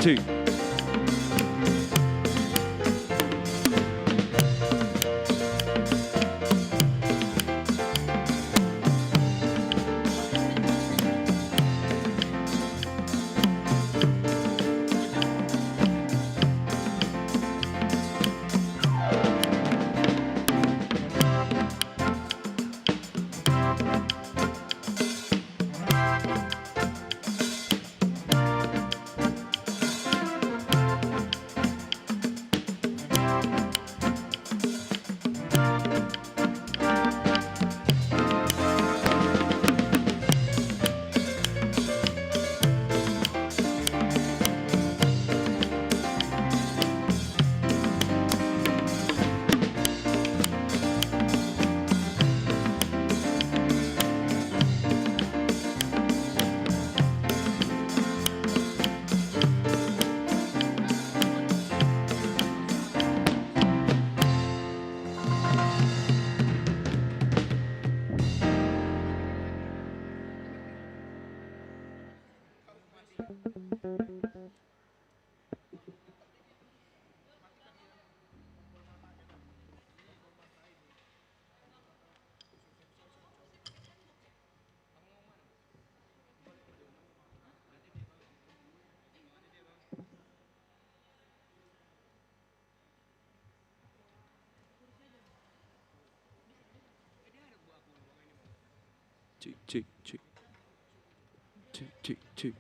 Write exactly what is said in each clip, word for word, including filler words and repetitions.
Two. Cek, cek, cek. Cek, cek, cek.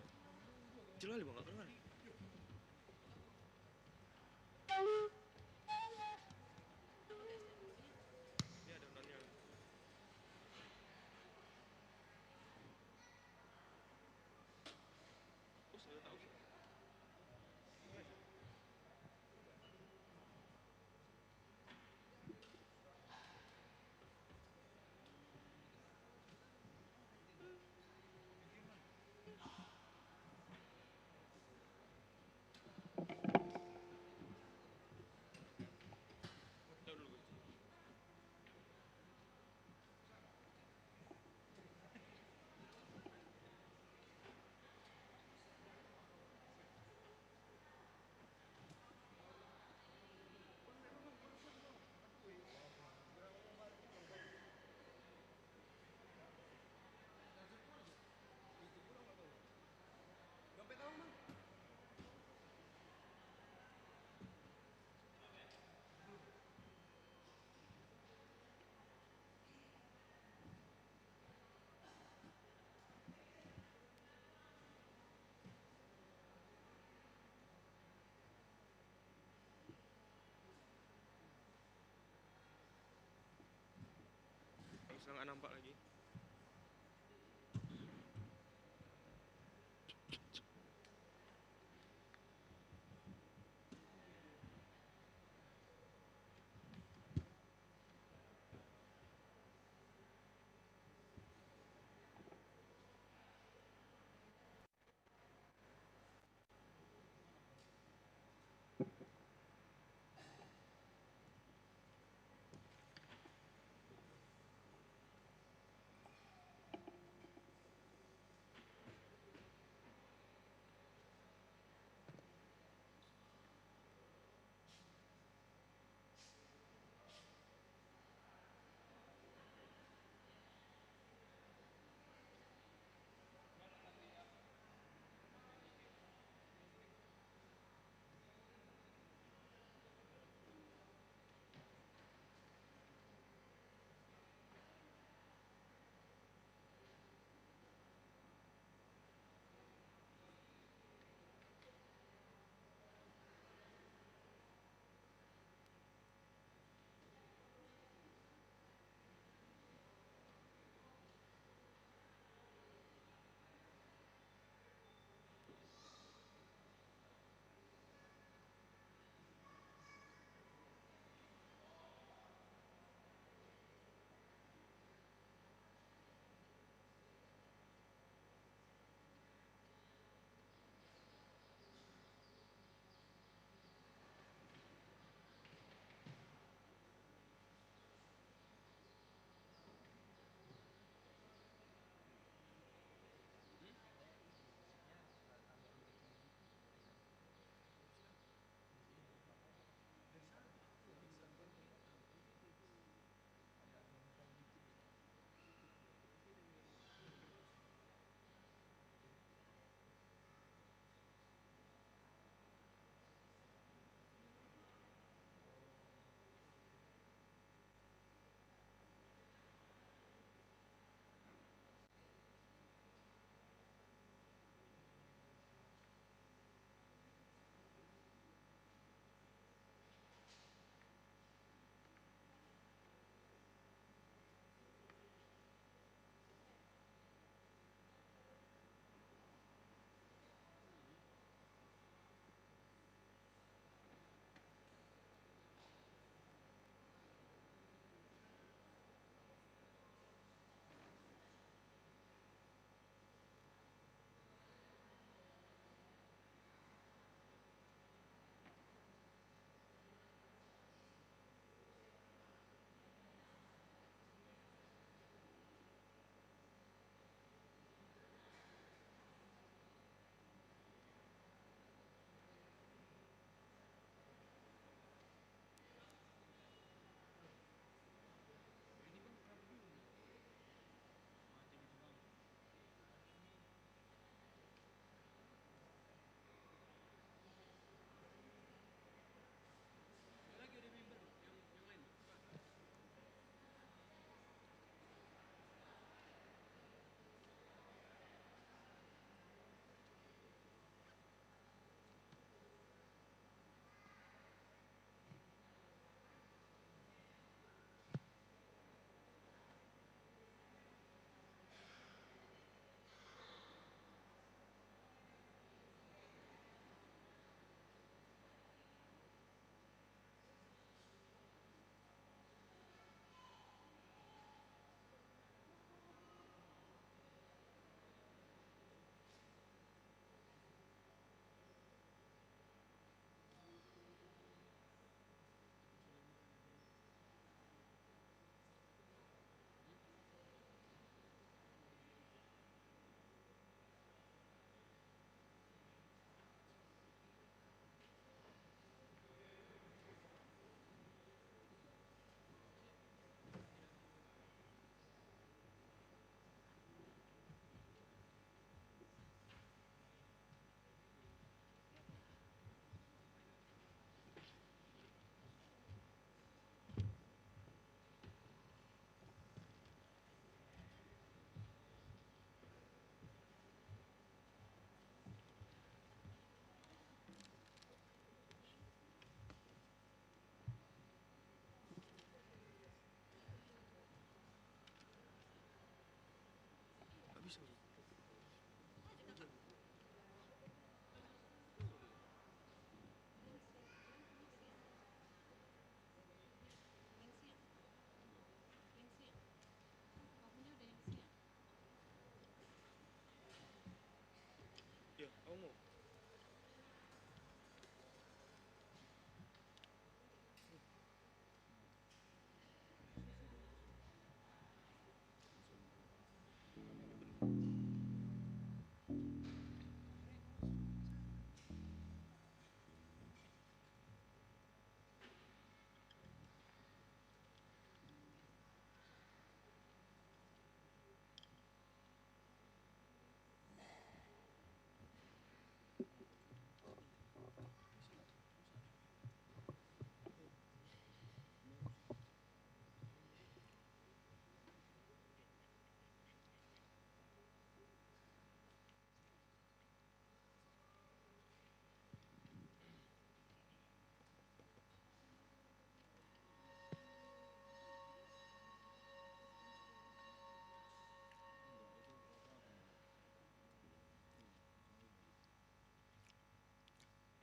Bisa nggak nampak lagi?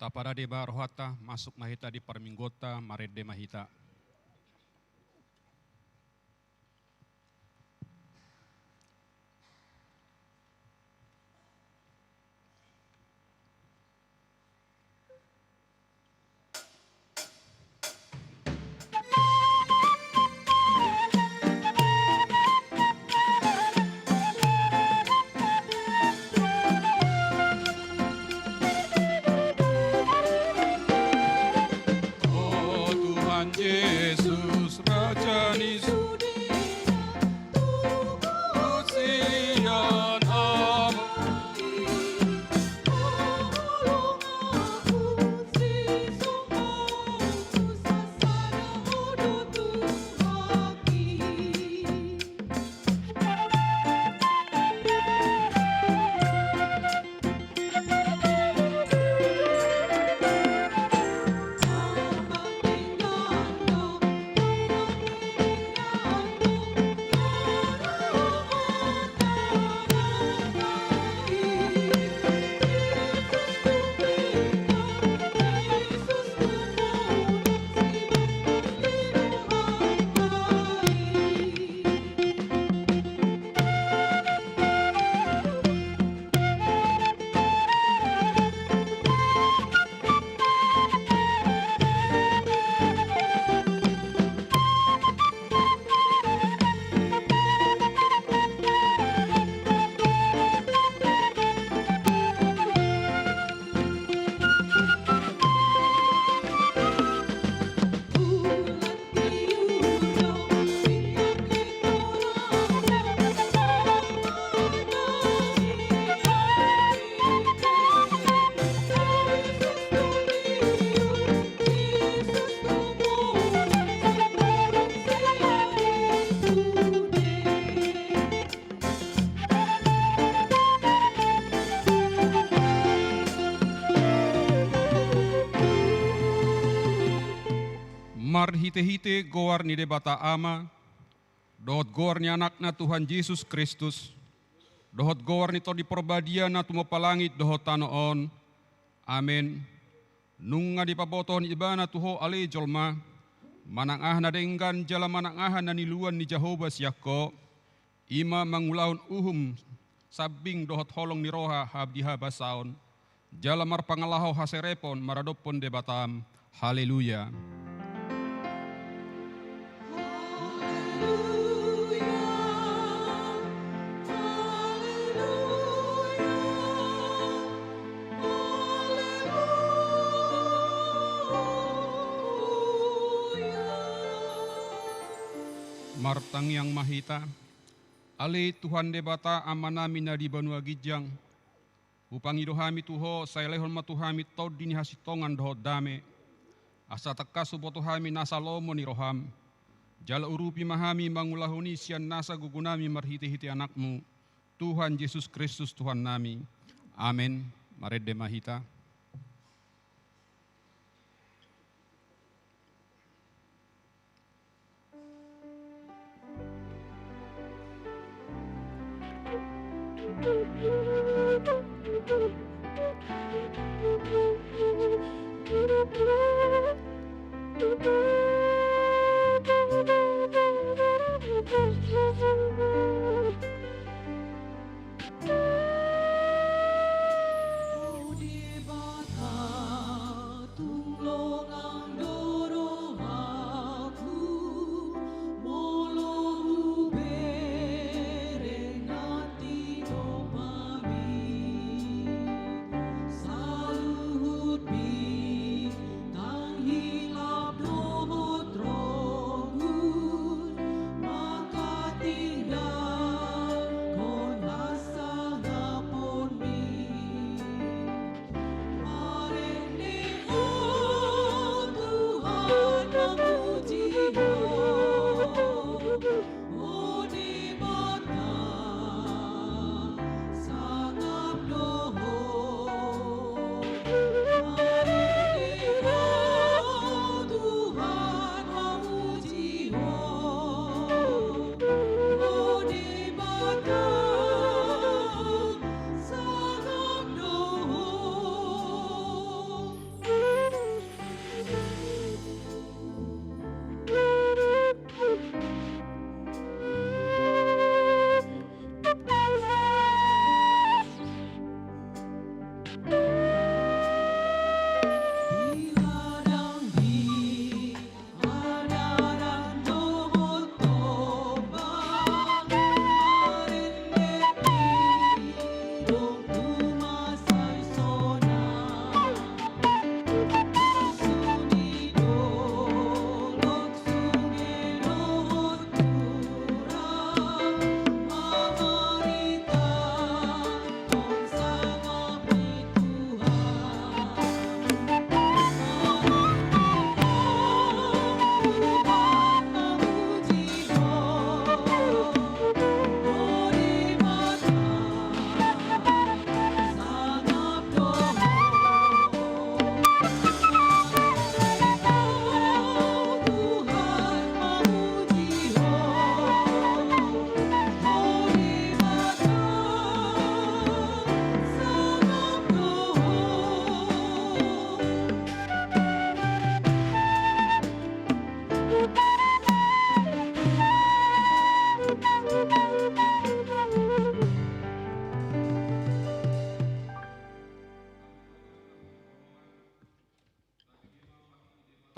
Taparade ma rohanta, masuk ma hita di parmingguonta, marende ma hita. O Tuhan Jesus, Raja ni sude, Marhitehite goar ni Debata Ama, dohot goar ni Anakna Tuhan Jesus Kristus, dohot goar ni Tondi Parbadia na tumompa langit dohot tano on. Amen. Nunga dipabotohon Ibana tu ho ale jolma, manang aha na denggan jala manang aha na niluluan ni Jahowa sian ho, i ma mangulahon uhum sambing dohot holong ni roha hab-, di habasaon, jala marpangalaho haserepon maradophon Debatam. Haleluya. Martangiang ma hita. Ale Tuhan Debata Amanami na di banua ginjang, hupangido hami tu ho, sai lehon ma tu hami tondi ni hasintongan dohot dame, asa tangkas huboto hami nasa lomo ni roham, jala urupi ma hami mangulahon i sian nasa gogonami marhitehite Anakmu, Tuhan Jesus Kristus Tuhannami. Amen. Marende ma hita.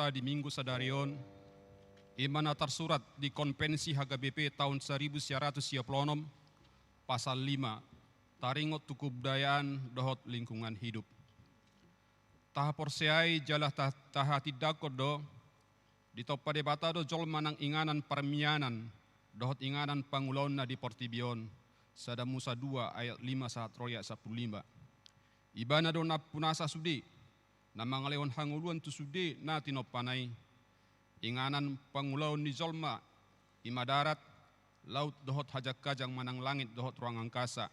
di Minggu sadari on, i ma na tarsurat di Konvensi H K B P taon saribu sia ratus sia pulu onom, pasal lima, taringot tu kebudayaan dohot lingkungan hidup. Tahaporseai jala ta-, tahatindangkon do, ditompa Debata do jolma nang inganan parmianan dohot inganan pangulaonna di portibi on, Sada Musa dua ayat lima sahat ro di ayat sampulu lima. Ibana do nampunasa sude, na mangalehon hangoluan tu sude na tinompana i. Inganan pangulaon ni jolma, i ma darat, laut dohot hajangkajang manang langit dohot ruang angkasa.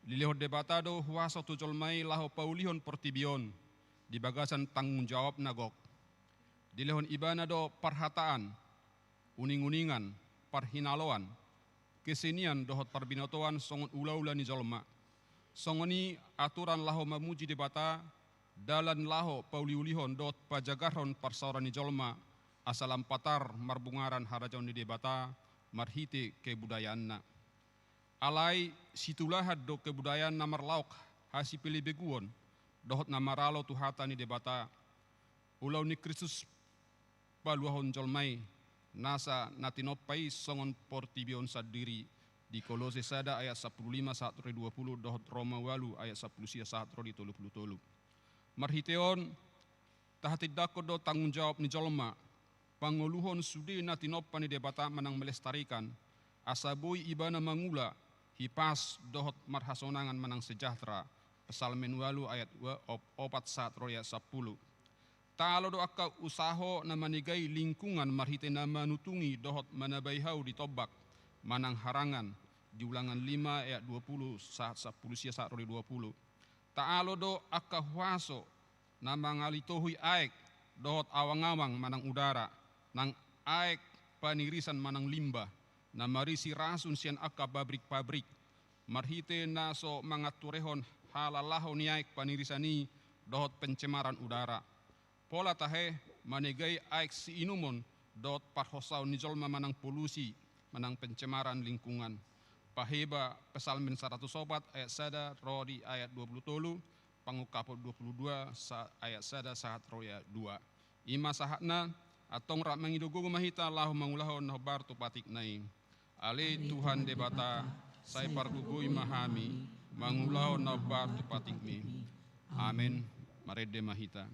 Dilehon Debata do huaso tu jolma i laho paulihon portibi on, di bagasan tanggung jawabna gok. Dilehon ibana do parhataan, uninguningan, parhinaloan, kesenian dohot parbinotoan songon ulaula ni jolma. Songon i aturan laho mamuji Debata, dalan laho pauliulihon dohot pajagarhon parsaoran ni jolma, asa lam patar marbungaran harajaon ni Debata marhite kebudayaanna. Alai situlahan do kebudayaan na marlaok hasipelebeguon dohot na maralo tu hata ni Debata. Ulaon ni Kristus paluahon jolma i, nasa na tinompa i songon portibi on sandiri, di Kolose sada ayat sampulu lima sahat ro di dua pulu dohot Roma ualu ayat sampulu sia sahat ro di tolu pulu tolu. Marhite on, tahatindangkon do tanggung jawab ni jolma, pangoluhon sude na tinompa ni Debata manang melestarikan, asa boi ibana mangula, hipas dohot marhasonangan manang sejahtera, Psalmen ualu ayat ua-, op-, opat sahat ro di ayat sampulu. Taalo do angka usaho na manegai lingkungan marhite na manutungi dohot manabai hau di tombak, manang harangan, di Ulangan lima ayat dua pulu sahat sampulu sia sahat ro di dua pulu. Taalo do angka huaso na mangalitohi aek dohot awangawang manang udara, nang aek panirisan manang limbah, na marisi rasun sian angka pabrik-pabrik, marhite na so manganturehon halalaho ni aek panirisan i dohot pencemaran udara. Pola tahe manegai aek siinumon dohot parhonsaon ni jolma manang polusi, manang pencemaran lingkungan. Paheba Psalmen saratus opat ayat sada ro di ayat dua pulu tolu, Pangungkapon dua pulu dua sa-, ayat sada sahat ro di ayat dua. I ma sahatna, antong rap mangido gogo ma hita laho mangulahon na hombar tu patikna i. Ale Tuhan Debata, sai pargogoi ma hami mangulahon na hombar tu patikmi. Amen. Marende ma hita.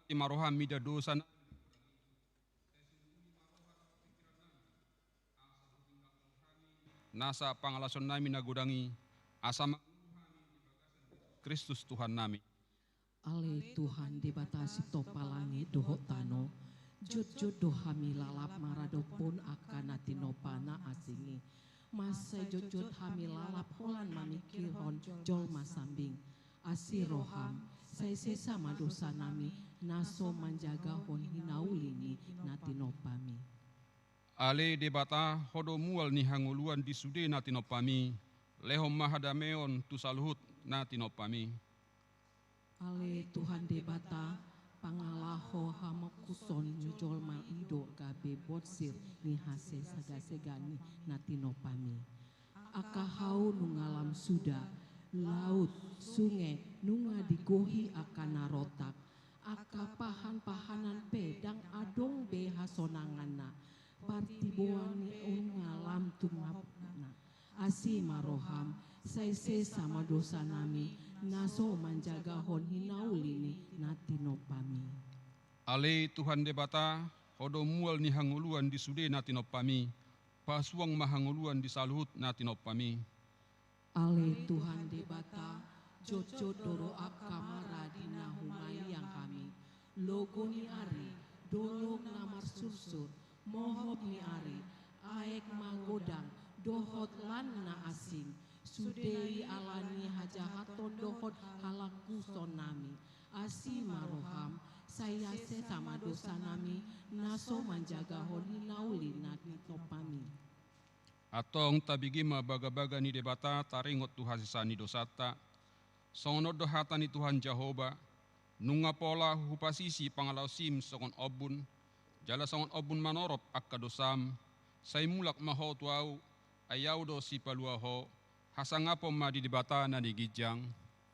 Asi ma roham mida dosa nasa pangalaosion nami na godang i, asa ma Kristus Tuhan nami. Ale Tuhan Debata sitompa langit dohot tano, jotjot do hami lalap maradophon angka na tinompa na asing i. Mansai jotjot hami lalap holan mamingkirhon jolma sambing. Asi roham, sai sesa ma dosa nami, na so manjagahon hinauli ni na tinompami. Ale Debata, ho do mual ni hangoluan di sude na tinompami, lehon ma hadameon tu saluhut na tinompami. Ale Tuhan Debata, pangalaho hamokuson ni jolma i do gabe bonsir ni hasesagasegan ni na tinompami. Angka hau nunga lam suda, laut, sunge, nunga digohi angka na rontak, angka pahanpahanan pe ndang adong be hasonanganna, partiboan ni on nunga lam tumapna. Asi ma roham, sai sesa ma dosa nami, na so manjagahon hinauli ni na tinompami. Ale Tuhan Debata, ho do mual ni hangoluan di sude na tinompami, pasuang ma hangoluan di saluhut na tinompami. Ale Tuhan Debata, jotjot do roham mara di na humaliang hami, logo ni ari, dolok na marsursur, mohop ni ari, aek magodang, dohot lan na asing, sude i ala ni hajahaton dohot halangkuson nami. Asi ma roham, sai sesa ma dosa nami, na so manjagahon hinauli na tinompami. Antong tabege ma bagabaga ni Debata taringot tu hasesaan ni dosanta. Songon on do hata ni Tuhan Jahowa, nunga pola hupasisi pangalaosim songon ombun, jala songon ombun manorop angka dosam, sai mulak ma ho tu ahu, ai ahu do sipalua ho, hasangapon ma di Debata na di ginjang.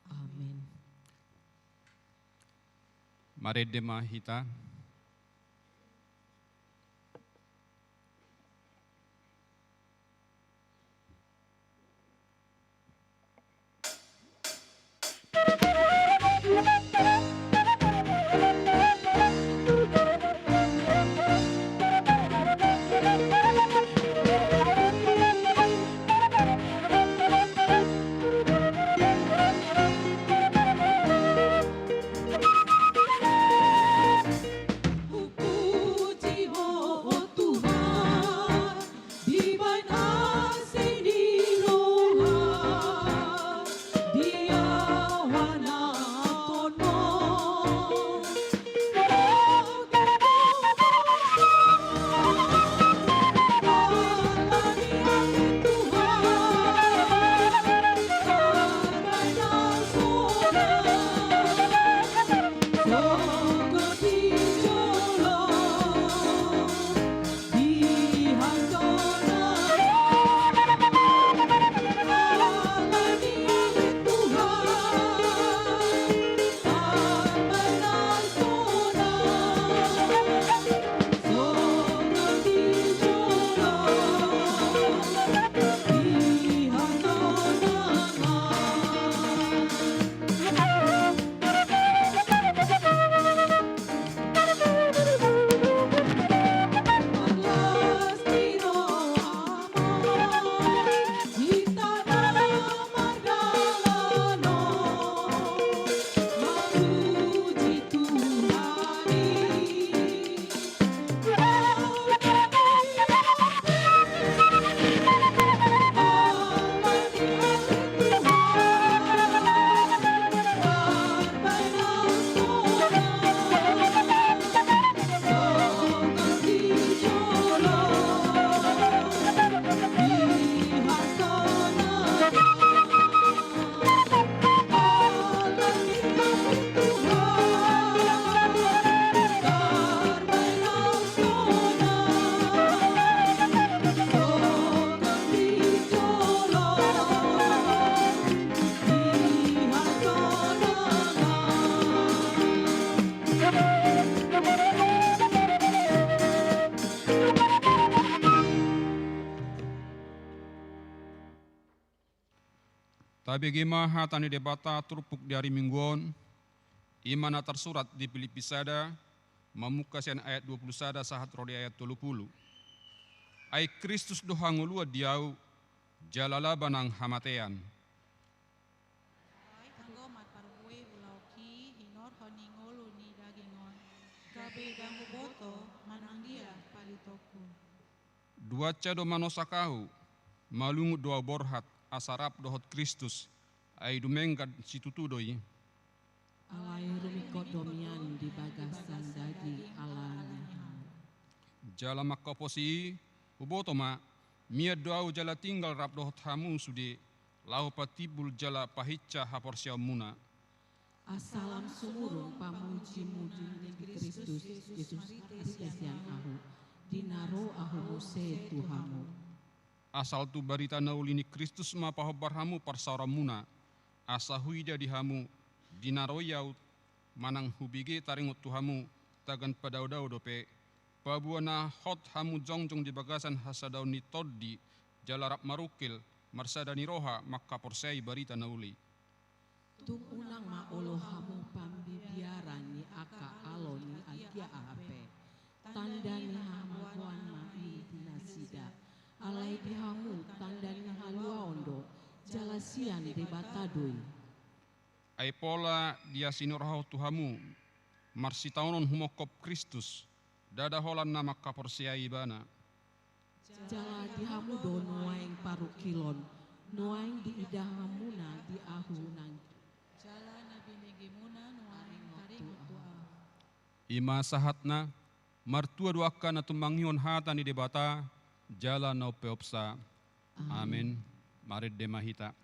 Amen. Marende ma hita. Tabege ma hata ni Debata turpuk di ari Minggu on. I ma na tarsurat di Pilippi sada, mamungka sian ayat dua pulu sada sahat ro di ayat tolu pulu. Ai Kristus do hangoluan di ahu, jala laba nang hamatean. Ai anggo marparbue ulaonki hinorhon ni ngolu ni daging on, gabe ndang huboto manang dia palitokku. Duansa do manosak ahu, malungun do ahu borhat, asa rap dohot Kristus, ai dumenggan situtu do i. Alai rumingkot do mian di bagasan daging alani hamu. Jala mangkaposi i, huboto ma, mian do ahu jala tinggal rap dohot hamu sude, laho patimbul jala pahinsa haporseaonmuna. Asa lam sumurung pamujimujian ni Kristus Jesus marhite sian ahu, di na ro ahu muse tu hamu. Asal tu barita na uli ni Kristus ma pahombar hamu parsaoranmuna, asa huida di hamu, di na ro i ahu manang hubege taringot tu hamu, tagan padaodao dope, paboa na hot hamu jongjong di bagasan hasadaon ni tondi, jala rap marungkil, marsada ni roha mangkaporseai barita na uli. Tung unang ma olo hamu pambiaran ni angka alo ni anggia aha pe. Tanda ni hamagoan ma i di nasida. Alai di hamu tanda ni haluaon do, jala sian Debata do i. Ai pola dia sinurat ahu tu hamu, marsitaonon humongkop Kristus, ndada holan na mangkaporseai Ibana. Jala di hamu do nuaeng parungkilon, nuaeng diida hamuna di ahu nang. Jala na binegemuna nuaeng taringot tu ahu. I ma sahatna, martua do angka na tumangihon hata ni Debata, jala na umpeopsa. Amen. Amen. Marende ma hita.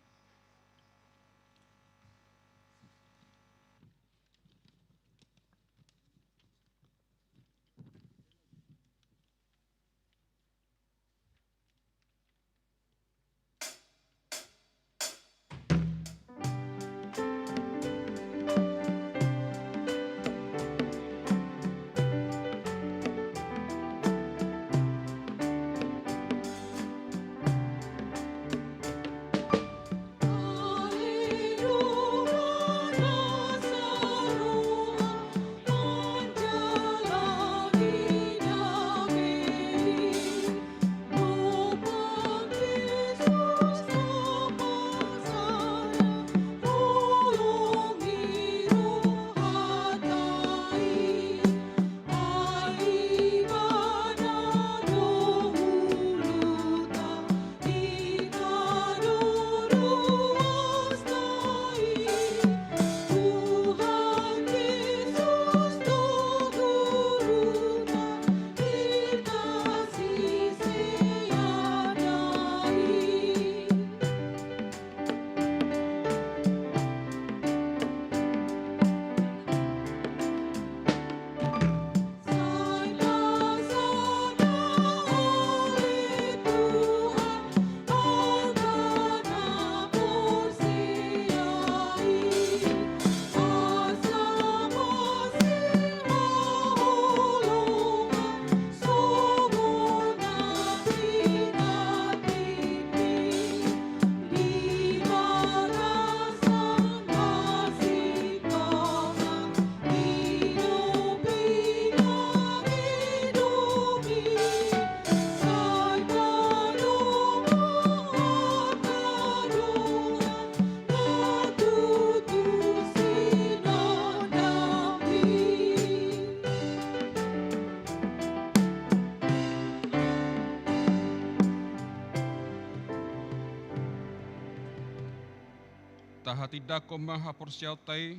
Tahatindangkon ma haporseaonta i,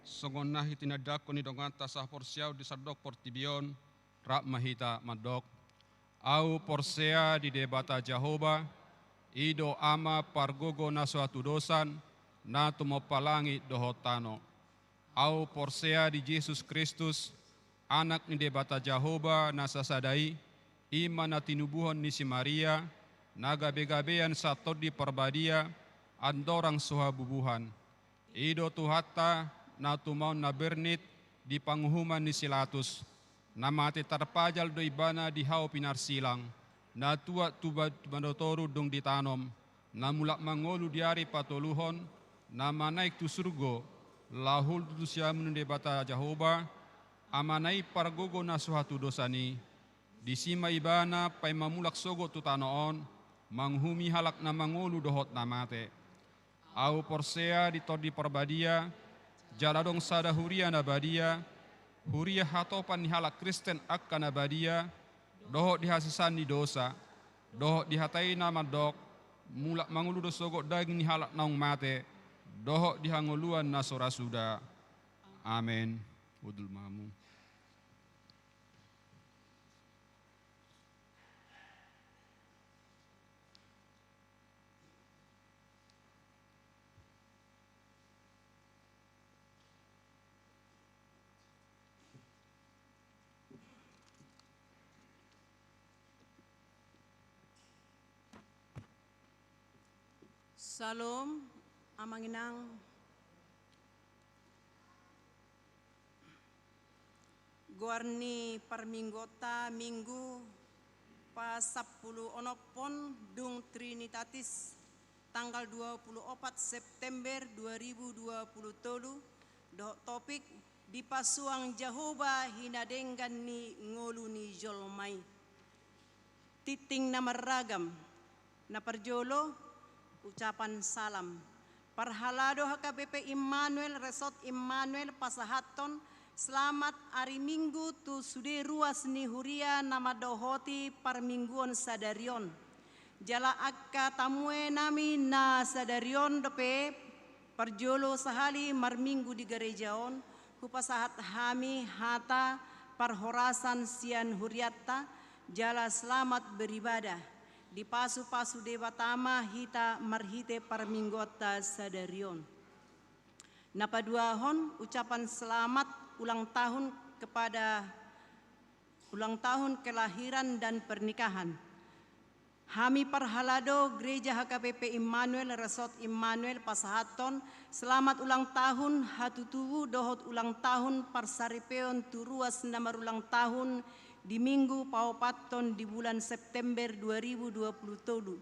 songon na hitinandangkon ni donganta sahaporseaon di sandok portibi on, rap ma hita mandok. Ahu porsea di Debata Jahowa, i do Ama pargogo na so hatudosan, na tumompa langit dohot tano. Ahu porsea di Jesus Kristus, Anak ni Debata Jahowa na sasada i, i ma na tinubuhon ni si Maria, na gabegabean sian Tondi Parbadia, andorang so habubuhan. I do Tuhanta, na tumaon na bernit di panguhuman ni si Latus, na mate tarpajal do Ibana di hau pinarsilang, na tuat tu ba-, tu banua toru dung ditanom, na mulak mangolu di ari patoluhon, na manaek tu surgo, Laho huhut tu siamun ni Debata Jahowa, Amana i pargogo na so hatudosan i. Disi ma Ibana paima mulak sogot tu tano on, manguhumi halak na mangolu dohot na mate. Ahu porsea di Tondi Parbadia, jala adong sada huria na badia, huria hatopan ni halak Kristen angka na badia, dohot di hasesaan ni dosa, dohot di hata i na mandok, mulak mangolu do sogot daging ni halak naung mate, dohot di hangoluan na so ra suda. Amen. Hundul ma hamu. Syalom, Amang Inang. Goar ni parmingguonta Minggu pasampulu onomhon dung Trinitatis, tanggal dua puluh opat September dua ribu dua puluh tolu, dohot topik: Dipasuang Jahowa hinadenggan ni ngolu ni jolma i. Tinting na marragam. Na parjolo, ucapan salam. Parhalado H K B P Immanuel, Resort Immanuel pasahathon selamat ari Minggu tu sude ruas ni huria na mandohoti parmingguon sadari on. Jala angka tamue nami na sadari on dope parjolo sahali marminggu di gareja on, hupasahat hami hata parhorasan sian hurianta, jala selamat beribadah. Dipasupasu Debata ma hita marhite parmingguonta sadari on. Na paduahon, ucapan selamat ulang tahun kepada ulang tahun kelahiran dan pernikahan. Hami parhalado Gereja H K B P Immanuel, Resort Immanuel pasahathon selamat ulang tahun hatutubu dohot ulang tahun parsaripeon tu ruas na marulang tahun di Minggu paopathon di bulan September dua ribu dua puluh tolu.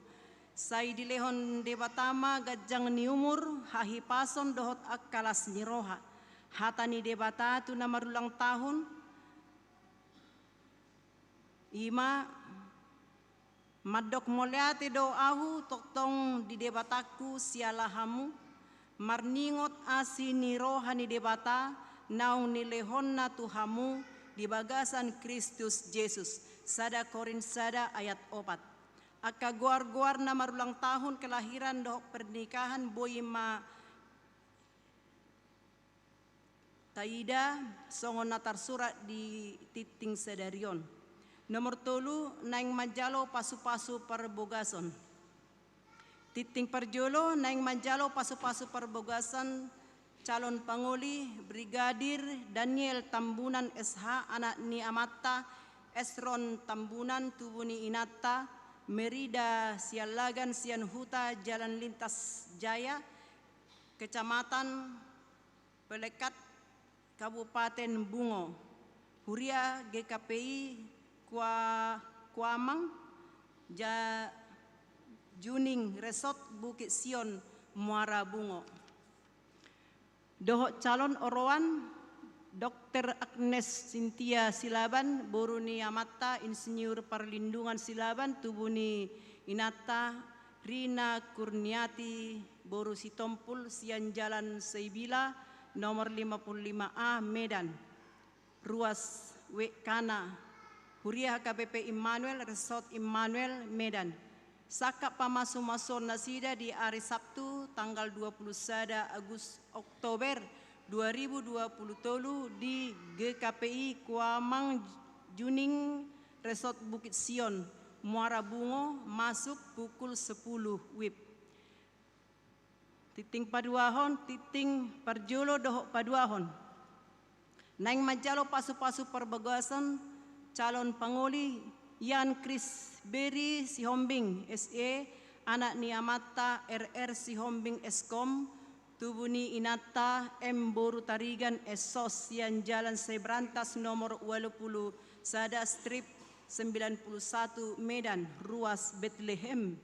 Sai dilehon Debata ma ganjang ni umur, hahipason dohot angka las ni roha. Hata ni Debata tu na marulang tahun, i ma: Mandok mauliate do ahu tongtong di Debatangku siala hamu, marningot asi ni roha ni Debata naung nilehonna tu hamu di bagasan Kristus Jesus. Sada Korint sada ayat opat. Angka goar-goar na marulang tahun kelahiran dohot pernikahan boi ma taida songon na tarsurat di tinting sadari on. Nomor tolu, naeng manjalo pasu-pasu parbogason. Tinting parjolo, naeng manjalo pasu-pasu parbogason calon pangoli Brigadir Daniel Tambunan S H, anak ni amanta Esron Tambunan, tubu ni inanta Merida Siallagan, sian huta Jalan Lintas Jaya, Kecamatan Pelekat, Kabupaten Bungo. Huria G K P I Kua-, Kuamang, Ja-, Juning, Resort Bukit Sion, Muara Bungo. Dohot calon oroan, Dokter Agnes Sintia Silaban, boru ni amanta Insinyur Parlindungan Silaban, tubu ni inanta Rina Kurniati, boru Sitompul, sian Jalan Seibila, nomor lima puluh lima A, Medan. Ruas W K na, huria H K B P Immanuel, Resort Immanuel, Medan. Sangkap pamasu-masuon nasida di ari Sabtu tanggal dua puluh sada Agus-, Oktober dua ribu dua puluh tolu di G K P I Kuamang Juning, Resort Bukit Sion, Muara Bungo, masuk pukul sepuluh W I B. Tinting paduahon, tinting parjolo dohot paduahon. Naeng manjalo pasu-pasu parbogason calon pangoli Ian Chris Beri Sihombing, S E, anak ni amanta R R Sihombing, S Kom, tubu ni inanta M boru Tarigan, S Sos, sian Jalan Sebrantas nomor ualu pulu sada strip sembilan puluh satu, Medan, ruas Betlehem.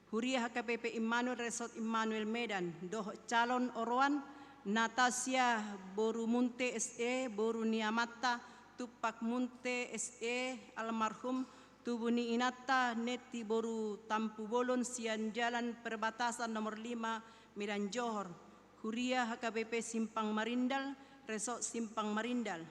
Huria H K B P Immanuel, Resort Immanuel, Medan, dohot calon oroan Natasia boru Munte S E, boru ni amanta Tumpak Munte S E almarhum, tubu ni inanta Neti boru Tampubolon sian Jalan Perbatasan nomor lima, Medan Johor. Huria H K B P Simpang Marindal, Resort Simpang Marindal.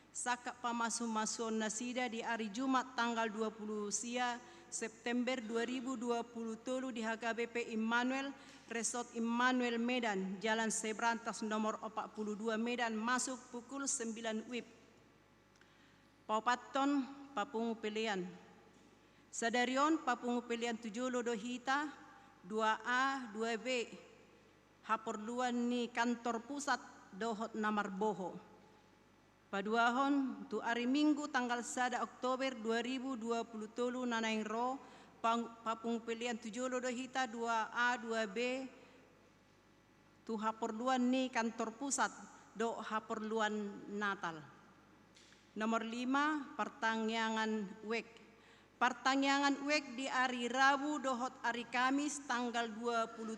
Sangkap pamasumasuon nasida di ari Jumat tanggal dua puluh sia September dua ribu dua puluh tolu di H K B P Immanuel, Resort Immanuel Medan, Jalan Sebrantas nomor opat puluh dua Medan, masuk pukul sembilan wib. Paopathon, papungu pelean. Sadari on papungu pelean tu jolo do hita, dua A, dua B, haporluan ni kantor pusat dohot na marboho. Paduahon, tu ari Minggu tanggal sada Oktober dua ribu dua puluh tolu na naeng ro, pang-, papungu pelean tu jolo do hita, dua A, dua B, tu haporluan ni kantor pusat dohot haporluan Natal. Nomor lima, partangiangan wijk. Partangiangan wijk di ari Rabu dohot ari Kamis tanggal dua puluh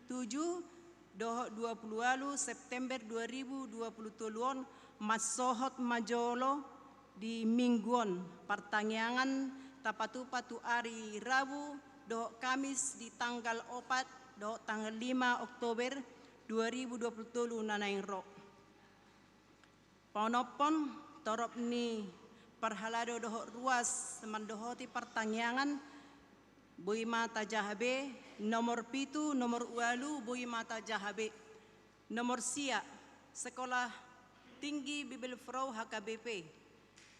tujuh dohot dua puluh ualu September dua ribu dua puluh tolu on, mansohot ma jolo di Minggu on. Partangiangan tapatupa tu ari Rabu dohot Kamis di tanggal opat dohot tanggal lima Oktober dua ribu dua puluh tolu na naeng ro. Paonomhon, torop ni parhalado dohot ruas mandohoti partangiangan, boi ma tajaha be. Nomor pitu, nomor ualu, boi ma tajaha be. Nomor sia, Sekolah Tinggi Bibelvrouw H K B P.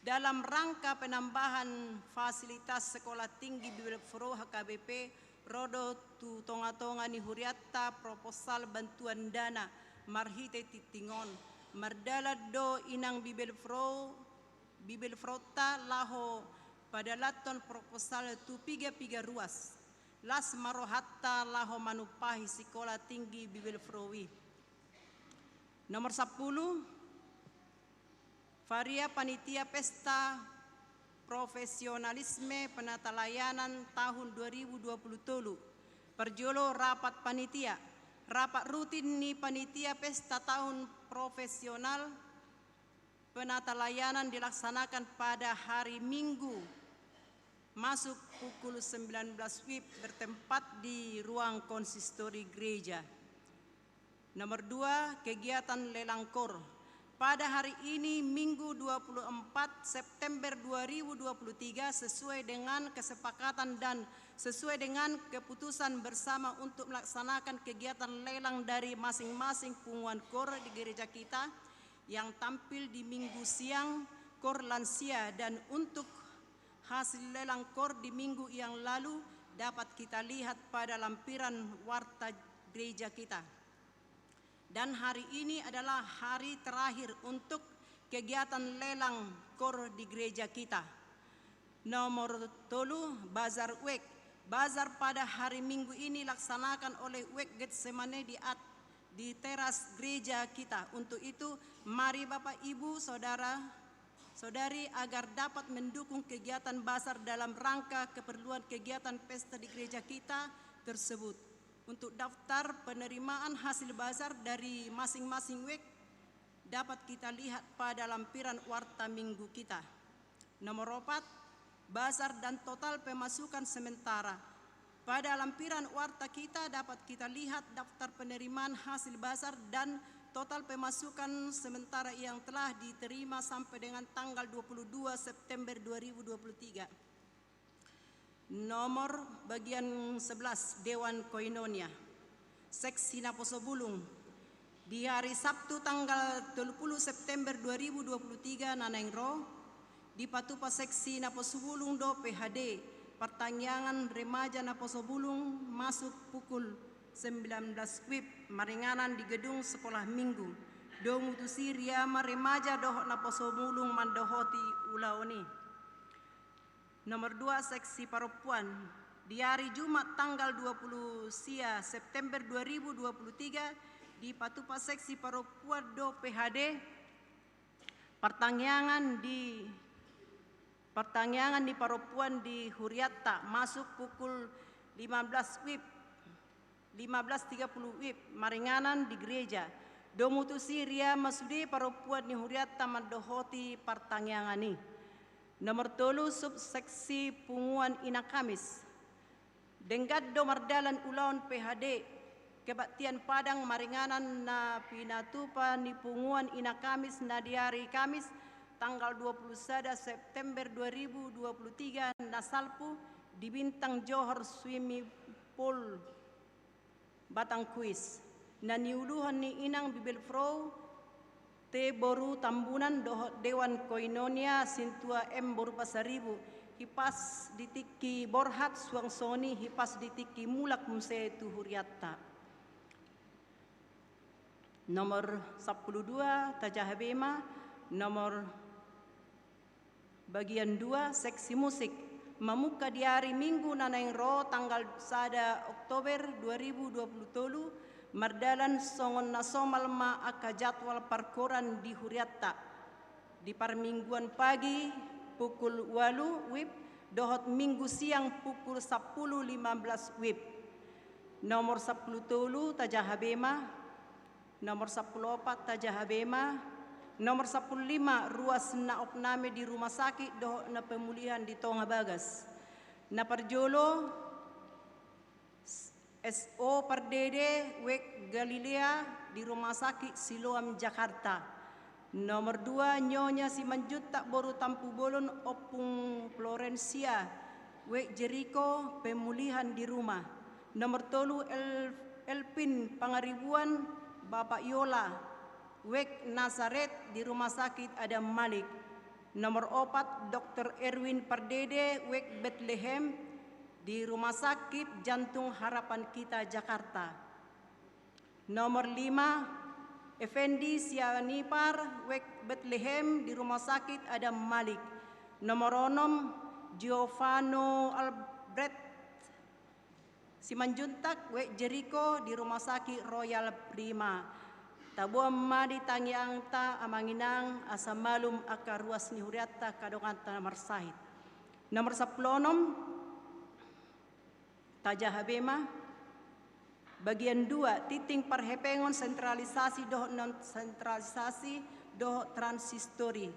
Dalam rangka penambahan fasilitas Sekolah Tinggi Bibelvrouw H K B P, ro do tu tongatonga ni hurianta proposal bantuan dana marhite tingting on. Mardalan do inang Bibelvrouw, Bibelvroungta laho padalathon proposal tu pigapiga ruas. Las ma rohanta laho manumpahi Sikola Tinggi Bibelvrouw i. Nomor sampulu, Varia Panitia Pesta Profesionalisme Penatalayanan tahun dua ribu dua puluh tolu. Parjolo, rapat panitia. Rapat rutin ni Panitia Pesta Tahun Profesional Penatalayanan dilaksanakan pada hari Minggu, masuk pukul sembilan belas wib, bertempat di ruang konsistori gereja. Nomor dua, kegiatan lelang kor. Pada hari ini, Minggu dua puluh empat September dua ribu dua puluh tiga, sesuai dengan kesepakatan dan sesuai dengan keputusan bersama untuk melaksanakan kegiatan lelang dari masing-masing punguan kor di gereja kita yang tampil di Minggu siang, kor lansia, dan untuk hasil lelang kor di minggu yang lalu dapat kita lihat pada lampiran warta gereja kita. Dan hari ini adalah hari terakhir untuk kegiatan lelang kor di gereja kita. Nomor tolu, bazar wijk. Bazar pada hari Minggu ini laksanakan oleh wijk Getsemane di at-, di teras gereja kita. Untuk itu, mari Bapak, Ibu, Saudara, Saudari, agar dapat mendukung kegiatan bazar dalam rangka keperluan kegiatan pesta di gereja kita tersebut. Untuk daftar penerimaan hasil bazar dari masing-masing wijk dapat kita lihat pada lampiran warta minggu kita. Nomor opat, bazar dan total pemasukan sementara. Pada lampiran warta kita dapat kita lihat daftar penerimaan hasil bazar dan total pemasukan sementara yang telah diterima sampai dengan tanggal dua puluh dua September dua ribu dua puluh tiga. Nomor bagian sebelas, Dewan Koinonia. Seksi Naposobulung. Di hari Sabtu tanggal tolu puluh September dua ribu dua puluh tiga na naeng ro, dipatupa seksi Naposobulung dohot P H D, partangiangan remaja Naposobulung masuk pukul sembilan belas wib, maringanan di gedung sekolah minggu. Domu tusi ria ma remaja dohot Naposobulung mandohoti ulaon i. Nomor dua, seksi parompuan. Di hari Jumat tanggal dua puluh sia September dua ribu dua puluh tiga, dipatupa seksi parompuan dohot P H D, partangiangan di, partangiangan ni parompuan di hurianta masuk pukul lima belas wib, lima belas tiga puluh wib, maringanan di gereja. Domu tusi ria ma sude parompuan ni hurianta mandohoti partangiangan i. Nomor tolu, subseksi Punguan Ina Kamis. Denggan do mardalan ulaon P H D kebaktian Padang maringanan na pinatupa ni Punguan Ina Kamis na di ari Kamis tanggal dua puluh sada September dua ribu dua puluh tiga na salpu di Bintang Johor Swimming Pool Batang Kuis, na niuluhon ni Inang Bibelfrou T boru Tambunan dohot Dewan Koinonia Sintua M boru Pasaribu, hipas di tingki borhat suang songon i hipas di tingki mulak muse tu hurianta. Nomor sampulu dua, tajaha be ma, nomor bagian dua, seksi musik. Mamungka di ari Minggu na naeng ro tanggal sada Oktober dua ribu dua puluh tolu, mardalan songon na somal ma angka jadwal parkoran di hurianta. Di parmingguan pagi pukul ualu wib, dohot Minggu siang pukul sampulu lima belas wib. Nomor sampulu tolu, tajaha be ma. Nomor sampulu opat, tajaha be ma. Nomor sampulu lima, ruas na opname di rumah sakit dohot na pemulihan di tonga bagas. Na parjolo, S O Pardede, wijk Galilea, di Rumah Sakit Siloam, Jakarta. Nomor dua, Nyonya Simanjuntak boru Tampubolon, Ompung Florencia, wijk Jeriko, pemulihan di rumah. Nomor tolu, El-, Elvin Pangaribuan, Bapak Yola, wijk Nazaret, di Rumah Sakit Adam Malik. Nomor opat, Dokter Erwin Pardede, wijk Betlehem, di Rumah Sakit Jantung Harapan Kita, Jakarta. Nomor lima, Effendi Sianipar, wijk Betlehem, di Rumah Sakit Adam Malik. Nomor onom, Giovanni Albrecht Simanjuntak, wijk Jeriko, di Rumah Sakit Royal Prima. Taboan ma di tangiangta, amang inang, asa malum angka ruas ni hurianta, angka donganta na marsahit. Nomor sampulu onom, tajaha be ma. Bagian dua, tingting parhepengon sentralisasi dohot non sentralisasi dohot transistori.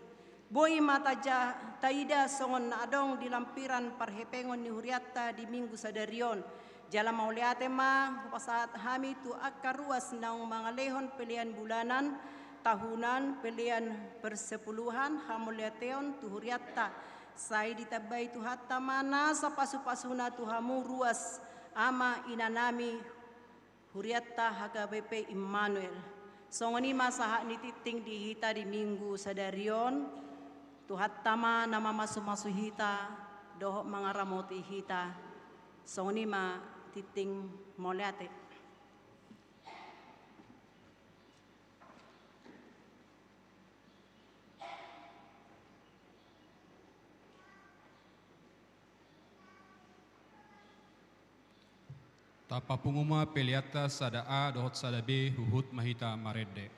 Boi ma taja-, taida songon na adong di lampiran parhepengon ni hurianta di Minggu sadari on. Jala mauliate ma hupasahat hami tu angka ruas naung mangalehon pelean bulanan, tahunan, pelean persepuluhan, hamauliateon tu hurianta. Sai ditambai Tuhanta ma nasa pasupasuna tu hamu ruas ama inanami hurianta H K B P Immanuel. Songon i ma sahat ni tingting di hita di Minggu sadari on, Tuhanta ma na mamasumasu hita dohot mangaramoti hita. Songon i ma tingting, mauliate. Tapapungu ma peleanta sada A dohot sada B, huhut ma hita marende.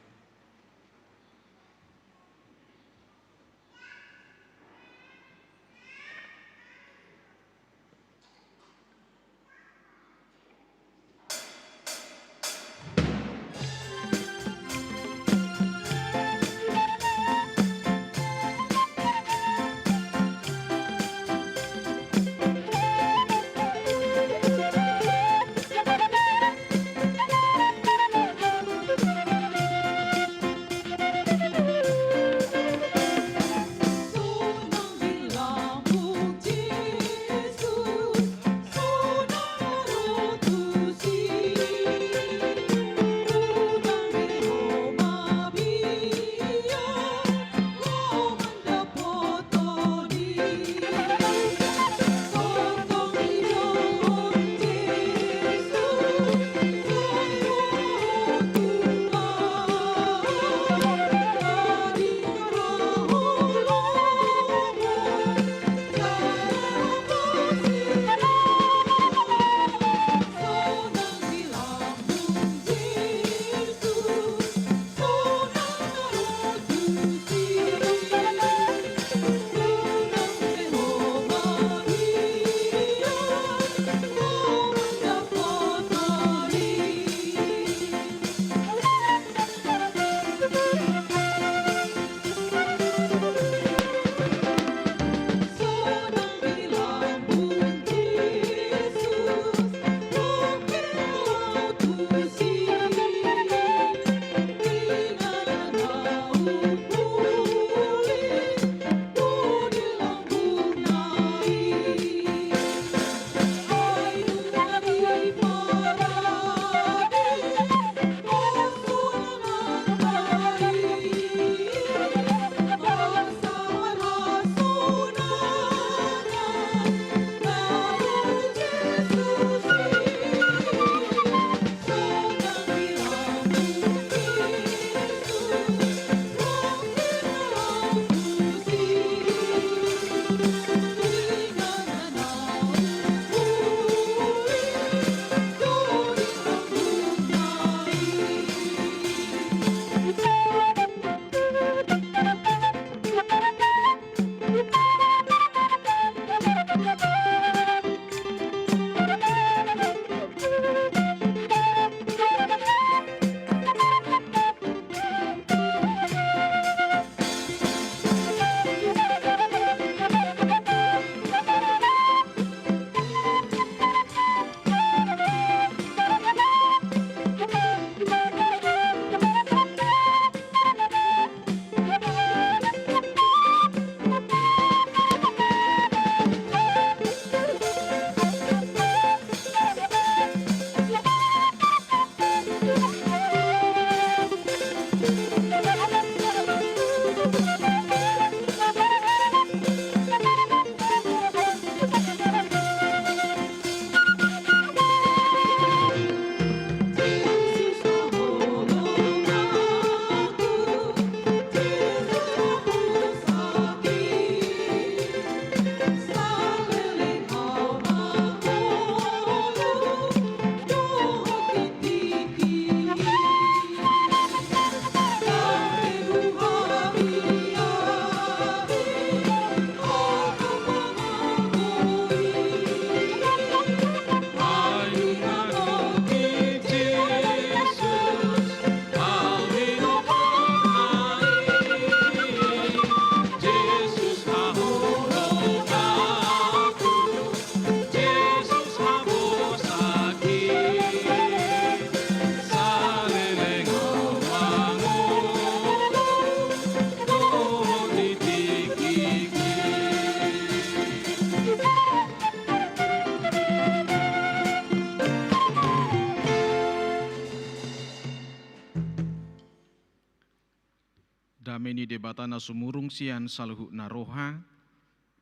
Debata na sumurung sian saluhutna roha,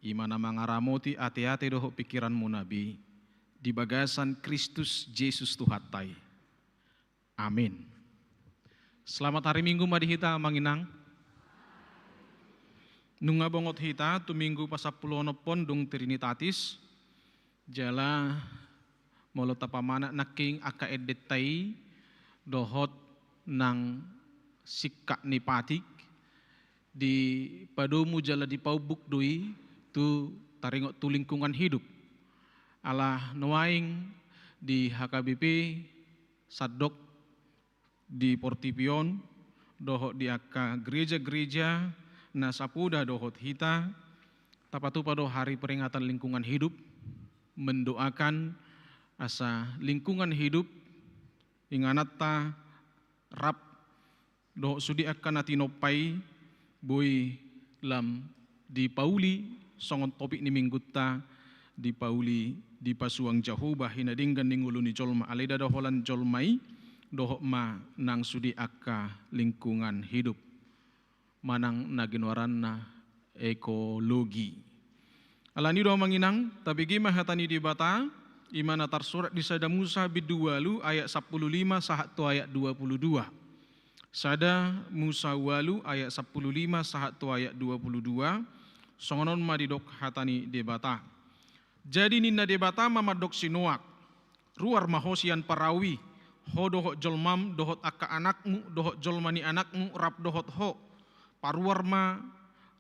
i ma na mangaramoti ateate dohot pingkiranmuna be, di bagasan Kristus Jesus Tuhanta i. Amin. Selamat hari Minggu ma di hita, Amang Inang. Nunga bongot hita tu Minggu pasampuluonomhon dung Trinitatis, jala molo tapamanat nangkin angka endenta i dohot nang singkat ni patik, dipadomu jala dipaumbuk do i tu taringot tu lingkungan hidup. Ala nuaeng di H K B P sandok di portibi on dohot di angka gereja-gereja na sapoda dohot hita, tapatupa do hari peringatan lingkungan hidup, mendoakan asa lingkungan hidup ingananta rap dohot sude angka na tinompa i boi lam dipauli songon topik ni Minggunta, dipauli, dipasuang Jahowa hinadenggan ni ngolu ni jolma, alai ndada holan jolma i dohot ma nang sude angka lingkungan hidup manang na ginoaranna ekologi. Alani do, Amang Inang, tabege ma hata ni Debata, i ma na tarsurat di Sada Musa bindu ualu ayat sampulu lima sahat tu ayat dua pulu dua. Sada Musa ualu ayat sampulu lima sahat tu ayat dua pulu dua, songon on ma didok hata ni Debata. Jadi ninna Debata ma mandok si Noak: Ruar ma ho sian parau i, ho dohot jolmam, dohot angka anakmu, dohot jolma ni anakmu rap dohot ho. Paruar ma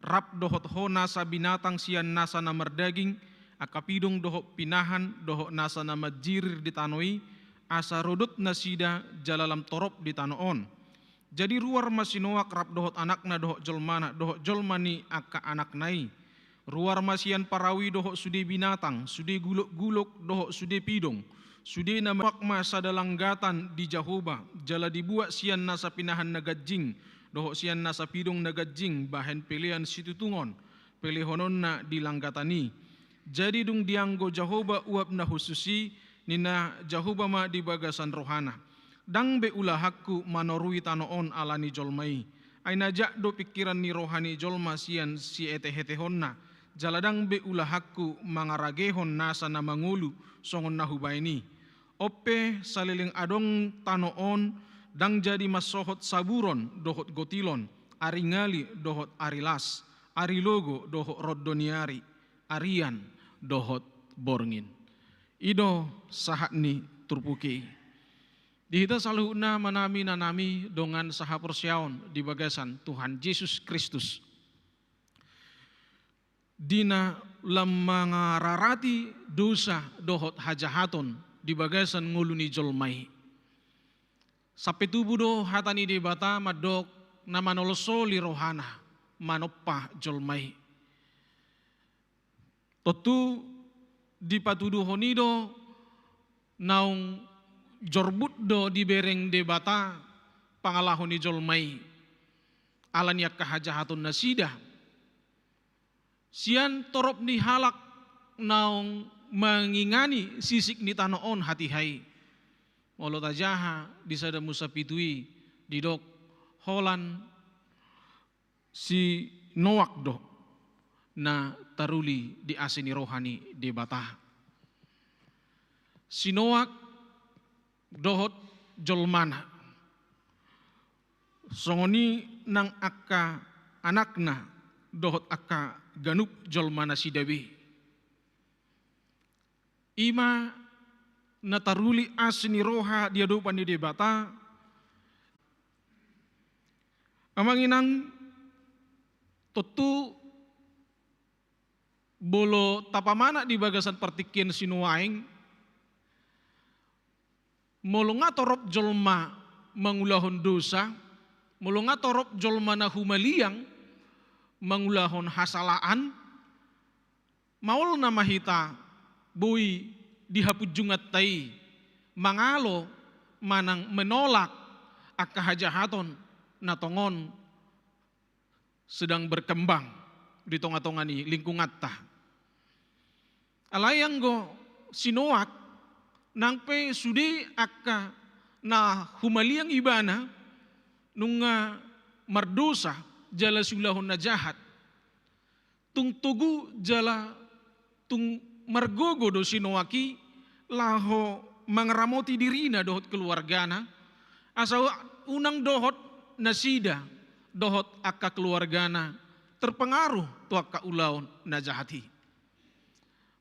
rap dohot ho nasa binatang sian nasa na mardaging, angka pidong dohot pinahan, dohot nasa na manjirir di tano i, asa rodot nasida jala lam torop di tano on. Jadi ruar ma si Noak rap dohot anakna dohot jolmana, dohot jolma ni angka anakna i. Ruar ma sian parau i dohot sude binatang, sude gulok-gulok dohot sude pidong, sude na ma-, Noak ma sada langgatan di Jahowa, jala dibuat sian nasa pinahan na ganjing dohot sian nasa pidong na ganjing bahen pelean situtungon, pelehononna di langgatan i. Jadi dung dianggo Jahowa uap na hushus i, ninna Jahowa ma di bagasan rohana: Ndang be ulahanku manorui tano on ala ni jolma i. Ai na jat do pingkiran ni roha ni jolma sian sietehetehonna, jala ndang be ulahanku mangaragehon nasa na mangolu songon na hubahen i. On pe saleleng adong tano on, ndang jadi mansohot saburon dohot gotilon, ari ngali dohot ari las, ari logo dohot rondo ni ari, arian dohot borngin. I do sahat ni turpuk i. Di hita saluhutna, amanami, inanami, dongan sahaporseaon di bagasan Tuhan Jesus Kristus, di na lam mangararati dosa dohot hajahaton di bagasan ngolu ni jolma i, sampe tubu do hata ni Debata mandok na manolos soli rohana manompa jolma i. Tontu dipatuduhon i do naung jorbut do dibereng Debata pangalaho ni jolma i ala ni angka hajahaton nasida sian torop ni halak naung mangingani sisik ni tano on hatiha i. Molo tajaha di Sada Musa pitu i, didok holan si Noak do na taruli di asi ni roha ni Debata. Si Noak dohot jolmana, songon i nang angka anakna dohot angka ganup jolma nasida be. I ma na taruli asi ni roha di adopan ni Debata. Amang inang, tontu molo tapamanat di bagasan partingkian sinuaeng, molo nga torop jolma mangulahon dosa, molo nga torop jolma na humaliang mangulahon hasalaan, maol nama hita boi di hapunjunganta i mangalo manang menolak angka hajahaton na tongon sedang berkembang di tonga-tonga ni lingkunganta. Alai anggo si Noak, nang pe sude angka na humaliang ibana, nunga mardosa, jala siulahon na jahat. Tung togu jala tung margogo do si Noak i laho mangaramoti dirina dohot keluargana, asa unang dohot nasida dohot angka keluargana terpengaruh tu angka ulaon na jahat i.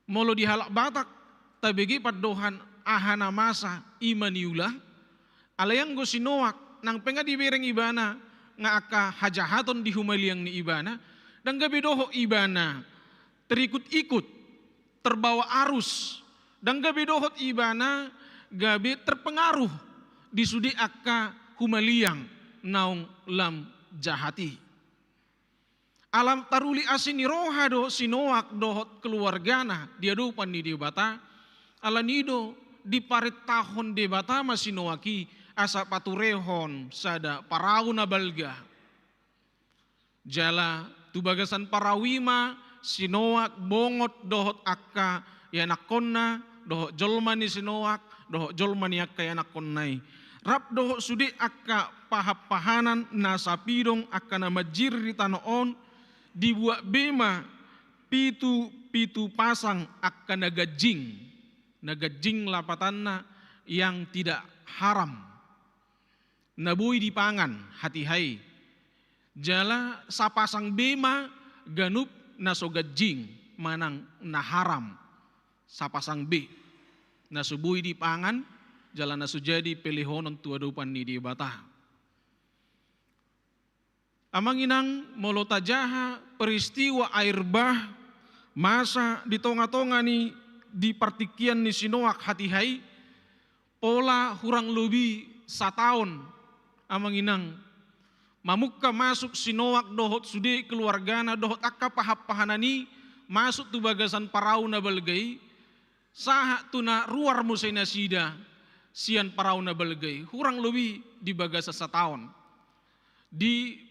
Molo di halak Batak, tabege pandohan aha na masa i ma niula, alai anggo si Noak, nang pe nga dibereng ibana nga angka hajahaton di humaliang ni ibana, ndang gabe dohot ibana terikut-ikut, terbawa arus, ndang gabe dohot ibana gabe terpengaruh di sude angka humaliang naung lam jahat i. Ala taruli asi ni roha do si Noak dohot keluargana di adopan ni Debata, ala ni do diparentahon Debata ma si Noak i asa paturehon sada parau na balga. Jala tu bagasan parau i ma si Noak, bongot dohot angka ianakkonna, dohot jolma ni si Noak, dohot jolma ni angka ianakkonna i. Rap dohot sude angka pahanpahanan na sapidong angka na manjiri di tano on, dibuat be ma pitu, pitu pasang angka na ganjing. Na ganjing lapatanna yang tidak haram, na boi dipangan hatiha i. Jala sapasang be ma ganup na so ganjing manang na haram. Sapasang be na so boi dipangan jala na so jadi pelehonon tu adopan ni Debata. Amang inang, molo tajaha peristiwa air bah masa di tonga-tonga ni, di partingkian ni si Noak hatiha i, pola hurang lobi sataon, amang inang, mamungka masuk si Noak dohot sude keluargana dohot angka pahanpahanan i masuk tu bagasan parau na balga i, sahat tu na ruar muse nasida sian parau na balga i, hurang lobi di bagasan sataon. Di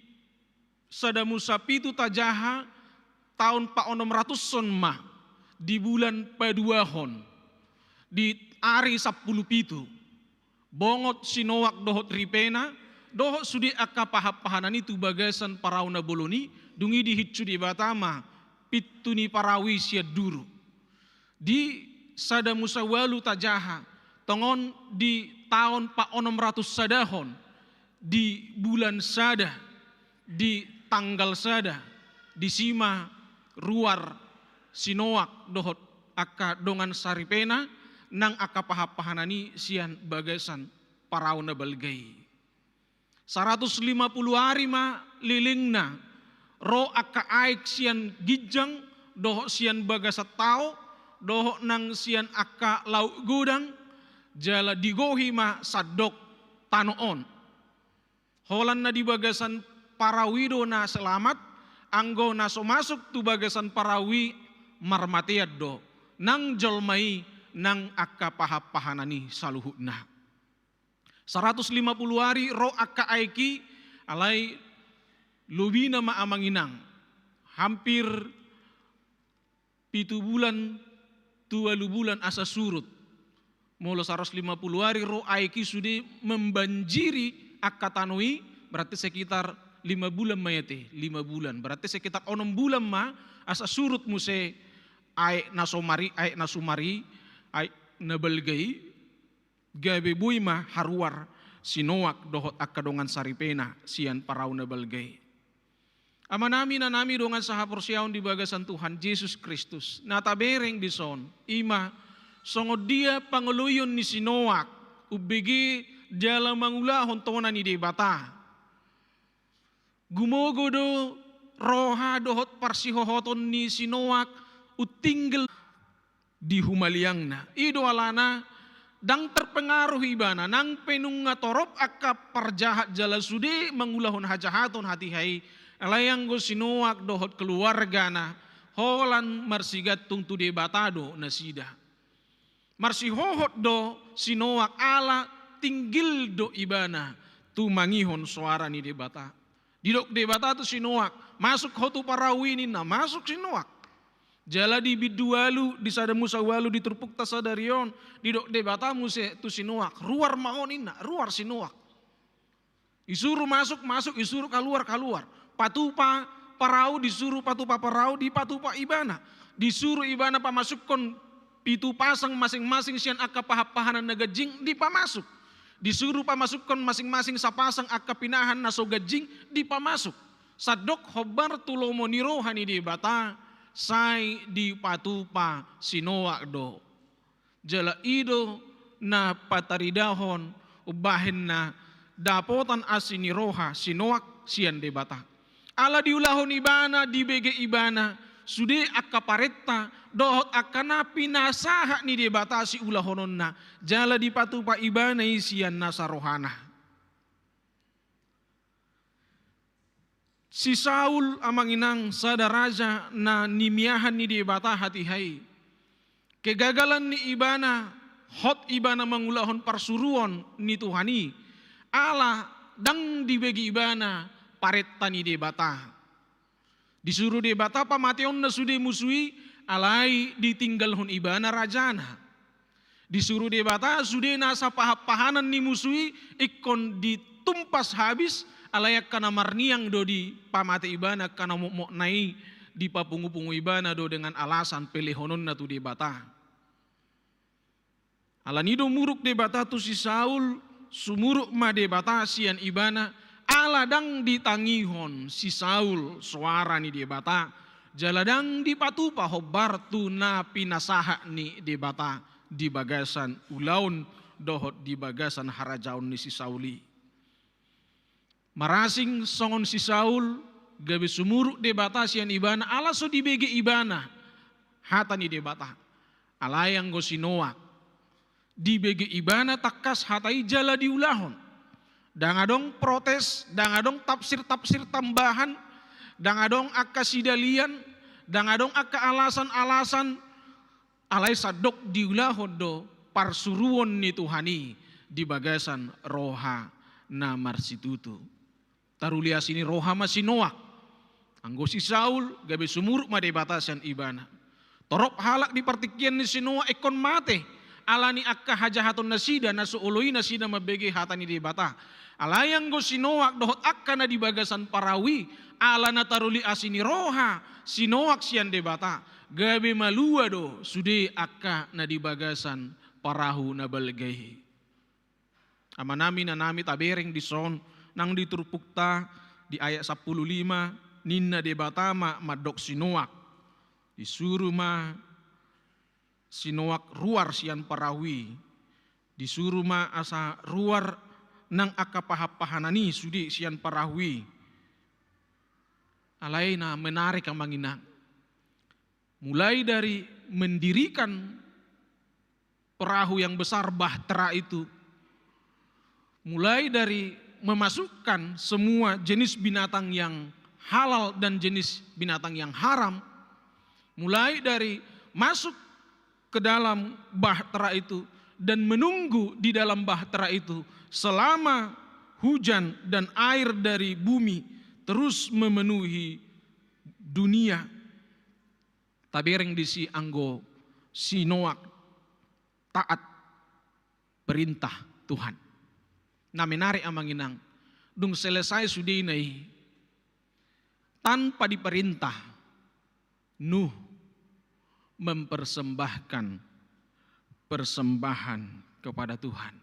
Sada Musa pitu tajaha, taon paonom ratuson ma, di bulan paduahon, di ari sampulu pitu, bongot si Noak dohot ripena dohot sude angka pahanpahanan i tu bagasan parau na bolon i. Dung i dihinsu Debata ma pintu ni parau i sian duru. Di Sada Musa ualu tajaha, tongon di taon paonom ratus sadahon, di bulan sada, di tanggal sada, disi ma ruar si Noak dohot angka dongan saripena nang angka pahanpahanan i sian bagasan parau na balga i. Saratus lima pulu ari ma lelengna, ro angka aek sian ginjang dohot sian bagasan tao dohot nang sian angka laut godang, jala digohi ma sandok tano on. Holan na di bagasan parau i do na selamat, anggo na so masuk tu bagasan parau i marmatean do nang jolma i nang angka pahanpahanan i saluhutna. Saratus lima pulu ari ro angka aek i, alai lobina ma amang inang, hampir pitu bulan tu ualu bulan asa surut. Molo saratus lima pulu ari ro aek i sude membanjiri angka tano i, berarti sekitar lima bulan ma i ate, lima bulan. Berarti sekitar onom bulan ma asa surut muse aek na so mari, aek na so mari, aek na balga i. Gabe boi ma haruar si Noak dohot angka dongan saripena sian parau na balga i. Amanami, inanami, dongan sahaporseaon di bagasan Tuhan Jesus Kristus, na tabereng dison i ma songon dia pangoloion ni si Noak umbege jala mangulahon tona ni Debata. Gumogo do roha dohot parsihohoton ni si Noak, untinggil di humaliangna. I do alana ndang terpengaruh ibana, nang pe nunga torop angka parjahat jala sude mangulahon hajahaton hatiha i, alai anggo si Noak dohot keluargana, holan marsigantung tu Debata do nasida. Marsihohot do si Noak ala tinggil do ibana tumangihon soara ni Debata. Didok Debata tu si Noak, "Masuk ho tu parau i," ninna, masuk si Noak. Jala di bindu ualu, di Sada Musa ualu, di turpukta sadari on, didok Debata muse tu si Noak, "Ruar ma ho," ninna, ruar si Noak. Isuru masuk, masuk, isuru kaluar, kaluar. Patupa parau, disuru patupa parau, dipatupa ibana. Disuru ibana pamasukkon pitu pasang masing-masing sian angka pahanpahanan na ganjing, dipamasuk. Disuru pamasukkon masing-masing sapasang angka pinahan na so ganjing, dipamasuk. Sandok hombar tu lomo ni roha ni Debata, sai dipatupa si Noak do. Jala i do na pataridahon umbahen na dapotan asi ni roha si Noak sian Debata. Ala diulahon ibana, dibege ibana sude angka parenta dohot angka na pinasahat ni Debata siulahononna, jala dipatupa ibana i sian nasa rohana. Si Saul, amang inang, sada raja na nimiahan ni Debata hatiha i. Kegagalan ni ibana, hot ibana mangulahon parsuruon ni Tuhan i, ala ndang dibege ibana parenta ni Debata. Disuru Debata pamateonna sude musu i, alai ditinggalhon ibana rajana. Disuru Debata sude nasa pahanpahanan ni musu i ingkon ditumpas habis, alai angka na marniang do dipamate ibana, angka na mokmokna i dipapungupungu ibana do dengan alasan pelehononna tu Debata. Alani do muruk Debata tu si Saul, sumuruk ma Debata sian ibana, ala ndang ditangihon si Saul soara ni Debata, jala ndang dipatupa hombar tu na pinasahat ni Debata di bagasan ulaon dohot di bagasan harajaon ni si Saul i. Marasing songon si Saul, gabe sumuruk Debata sian ibana, ala so dibege ibana hata ni Debata. Alai anggo si Noak, dibege ibana tangkas hata i jala diulahon. Ndang adong protes, ndang adong tafsir-tafsir tambahan, ndang adong angka sidalian, ndang adong angka alasan-alasan, alai sandok diulahon do parsuruon ni Tuhan i di bagasan roha na marsitutu. Taruli asi ni roha ma si Noak. Anggo si Saul, gabe sumuruk ma Debata sian ibana. Torop halak di partingkian ni si Noak ingkon mate, alani angka hajahaton nasida, na so olo i nasida mambege hata ni Debata. Alai anggo si Noak dohot angka na di bagasan parau i, ala na taruli asi ni roha si Noak sian Debata, gabe malua do sude angka na di bagasan parau na balga i. Amanami, inanami, tabereng dison nang di turpukta, di ayat sampulu lima, ninna Debata ma mandok si Noak. Disuru ma si Noak ruar sian parau i. Disuru ma asa ruar nang angka pahanpahanan i sude sian parau i. Alai na menarik, amang inang. Mulai dari mendirikan perahu yang besar, bahtera itu, mulai dari memasukkan semua jenis binatang yang halal dan jenis binatang yang haram, mulai dari masuk ke dalam bahtera itu dan menunggu di dalam bahtera itu selama hujan dan air dari bumi terus memenuhi dunia. Tabereng disi anggo si Noak taat perintah Tuhan. Na menarik, amang inang, dung selesai sudena i, tanpa diperintah, Nuh mempersembahkan persembahan kepada Tuhan.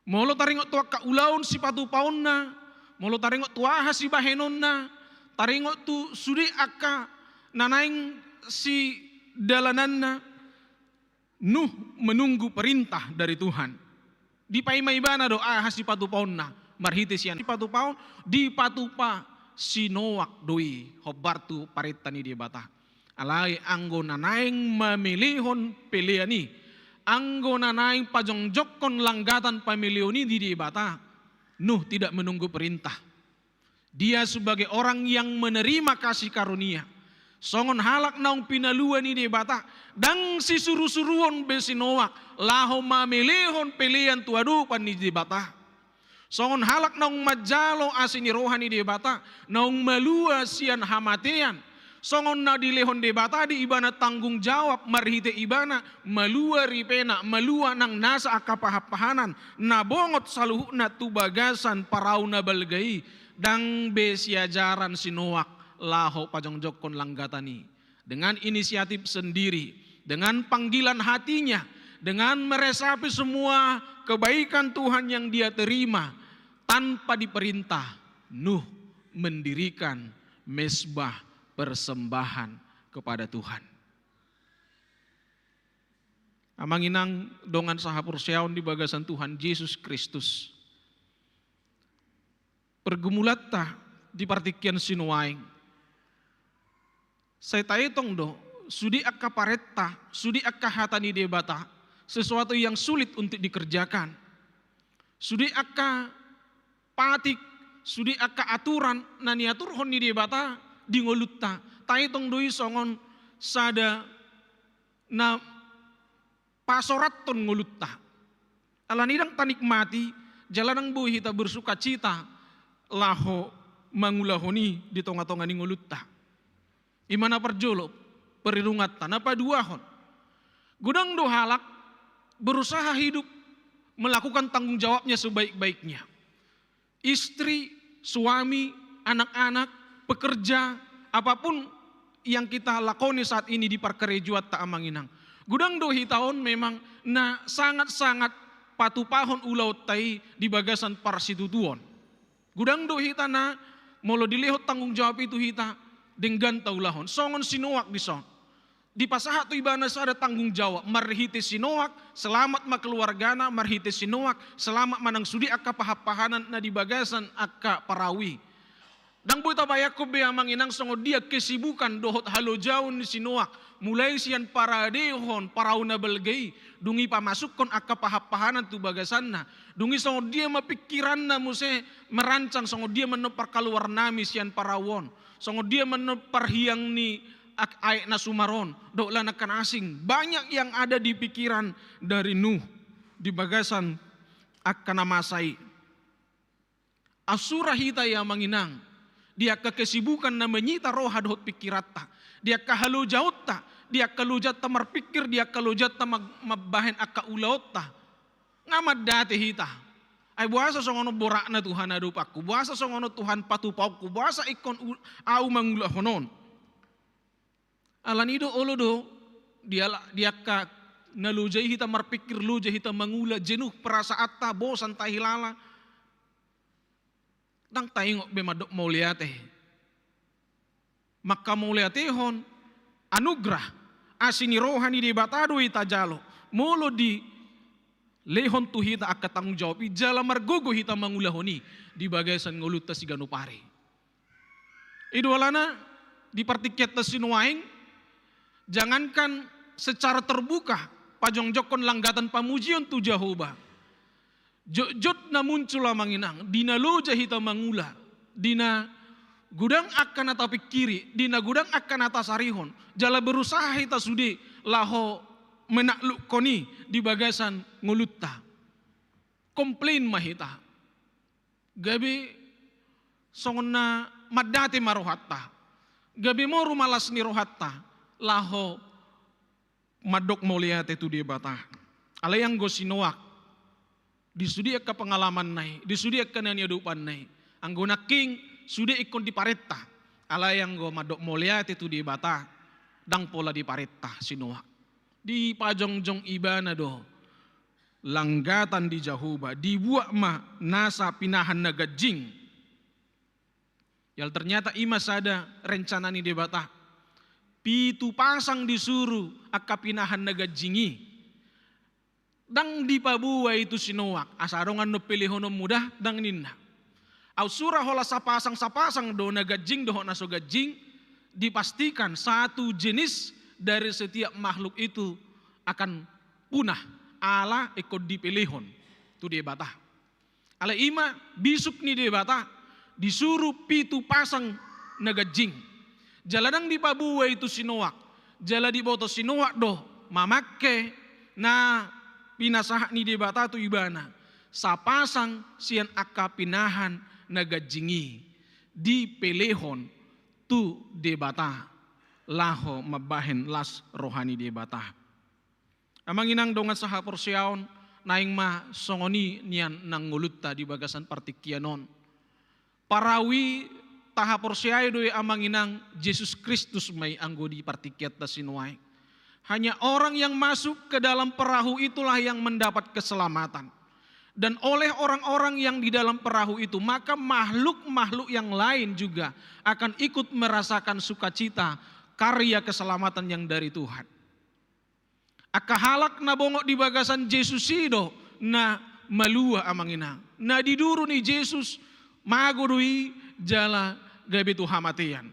Molo taringot tu angka ulaon sipatupaonna, molo taringot tu aha sibahenonna, taringot tu sude angka na naeng sidalananna, Nuh menunggu perintah dari Tuhan. Dipaima ibana do aha sipatupaonna, marhite sian sipatupaon, dipatupa si Noak do i hombar tu parenta ni Debata. Alai anggo na naeng mamelehon pelean i, anggo na naeng pajongjongkon langgatan pameleon i di Debata, Nuh tidak menunggu perintah. Dia sebagai orang yang menerima kasih karunia. Songon halak naung pinalua ni Debata, ndang sisurusuruon be si Noak laho mamelehon pelean tu adopan ni Debata. Songon halak naung manjalo asi ni roha ni Debata, naung malua sian hamatean. Songon na dilehon Debata di ibana tanggung jawab marhite ibana, malua ripena, malua nang nasa angka pahanpahanan na bongot saluhutna tu bagasan parau na balga i, Ndang be siajaran si Noak laho pajongjongkon langgatan i. Dengan inisiatif sendiri, dengan panggilan hatinya, dengan meresapi semua kebaikan Tuhan yang dia terima, tanpa diperintah, Nuh mendirikan mezbah persembahan kepada Tuhan. Amang inang dongan sahaporseaon di bagasan Tuhan Jesus Kristus. Pergumulanta di partingkian sinuaeng. Sai taetong do, sude angka parenta, sude angka hata ni Debata, sesuatu yang sulit untuk dikerjakan. Sude angka patik, sude angka aturan na niaturhon ni Debata di ngolunta, taetong do i songon sada na pasorathon ngolunta. Alani i ndang tanikmati, jala ndang boi hita bersukacita laho mangulahon i di tongatonga ni ngolunta. I ma na parjolo, perirunganta, na paduahon. Godang do halak berusaha hidup melakukan tanggung jawabnya sebaik-baiknya. Istri, suami, anak-anak, pekerja, apapun yang kita lakoni saat ini di parkarejoanta amang inang. Godang do hita on memang na sangat-sangat patupahon ulaonta i di bagasan parsitutuon. Godang do hita na molo dilehon tanggung jawab i tu hita denggan taulahon. Songon si Noak dison. Dipasahat tu ibana sada tanggung jawab, marhite si Noak, selamat ma keluargana, marhite si Noak, selamat ma nang sude angka pahanpahanan na di bagasan angka parau i. Ndang boi tabayangkon be amang inang songon dia kesibukan dohot halojaon ni si Noak, mulai sian paradehon parau na balga i, dung i pamasukkon angka pahanpahanan tu bagasanna, dung i songon dia ma pingkiranna muse merancang songon dia ma annon parkaluaronnami sian parau on, songon dia ma annon parhiang ni ak-, aek na sumar on, dohot lan angka na asing. Banyak yang ada di pikiran dari Nuh di bagasan angka na masa i. Asura hita i amang inang, di angka kesibukan na manyita roha dohot pingkiranta, di angka halojaonta, di angka lojanta marpingkir, di angka lojanta mag-, mambahen angka ulaonta. Nga mandate hita. Ai boasa songon on boratna Tuhan adopanku, boasa songon on Tuhan patupaonku, boasa ingkon u-, au mangulahon on. Alani i do olo do, di ala-, di angka na loja i hita marpingkir, loja hita mangula, jenuh perasaanta, bosan tahilala. Ndang taingot be mandok mauliate. Mangkamauliatehon anugrah, asi ni roha ni Debata do i tajalo. Molo dilehon tu hita angka tanggung jawab i jala margogo hita mangulahon i di bagasan ngolunta siganup ari. I do alana di partingkianta sinuaeng, jangankan secara terbuka pajongjongkon langgatan pamujion tu Jahowa. Jotjot na muncul amang inang, di na loja hita mangula, di na godang angka na tapingkiri, di na godang angka na tasarihon, jala berusaha hita sude laho menaklukkon i di bagasan ngolunta. Komplain ma hita. Gabe songon na mandate ma rohanta. Gabe moru ma las ni rohanta laho mandok mauliate tu Debata. Alai anggo si Noak, di sude angka pengalamanna i, di sude angka na niadopanna i, anggo nangkin sude ingkon diparenta. Alai anggo mandok mauliate tu Debata, ndang pola diparenta si Noak. Dipajongjong ibana do langgatan di Jahowa, dibuat ma nasa pinahan na ganjing. Jala ternyata i ma sada rencana ni Debata. Pitu pasang disuru angka pinahan na ganjing i. Ndang dipaboa i tu si Noak, asa adong annon pelehononmu da, ndang ninna. Au sura holan sapasang-sapasang do na ganjing dohot na so ganjing, dipastikan satu jenis dari setiap makhluk itu akan punah, ala ingkon dipelehon tu Debata. Alai i ma bisuk ni Debata, disuru pitu pasang na ganjing. Jala ndang dipaboa i tu si Noak, jala diboto si Noak do mamangke na pinasahat ni Debata tu ibana. Sapasang sian angka pinahan na ganjing i dipelehon tu Debata, laho mambahen las roha ni Debata. Amang inang dongan sahaporseaon, naeng ma songon i nian nang ngolunta di bagasan partingkian on. Parau i tahaporseai do i, amang inang, Jesus Kristus ma i anggo di partingkianta sinuaeng. Hanya orang yang masuk ke dalam perahu itulah yang mendapat keselamatan. Dan oleh orang-orang yang di dalam perahu itu, maka makhluk-makhluk yang lain juga akan ikut merasakan sukacita karya keselamatan yang dari Tuhan. Angka halak na bongot di bagasan Jesus i do na malua, amang inang. Na diduru ni Jesus mago do i jala gabe tu hamatean.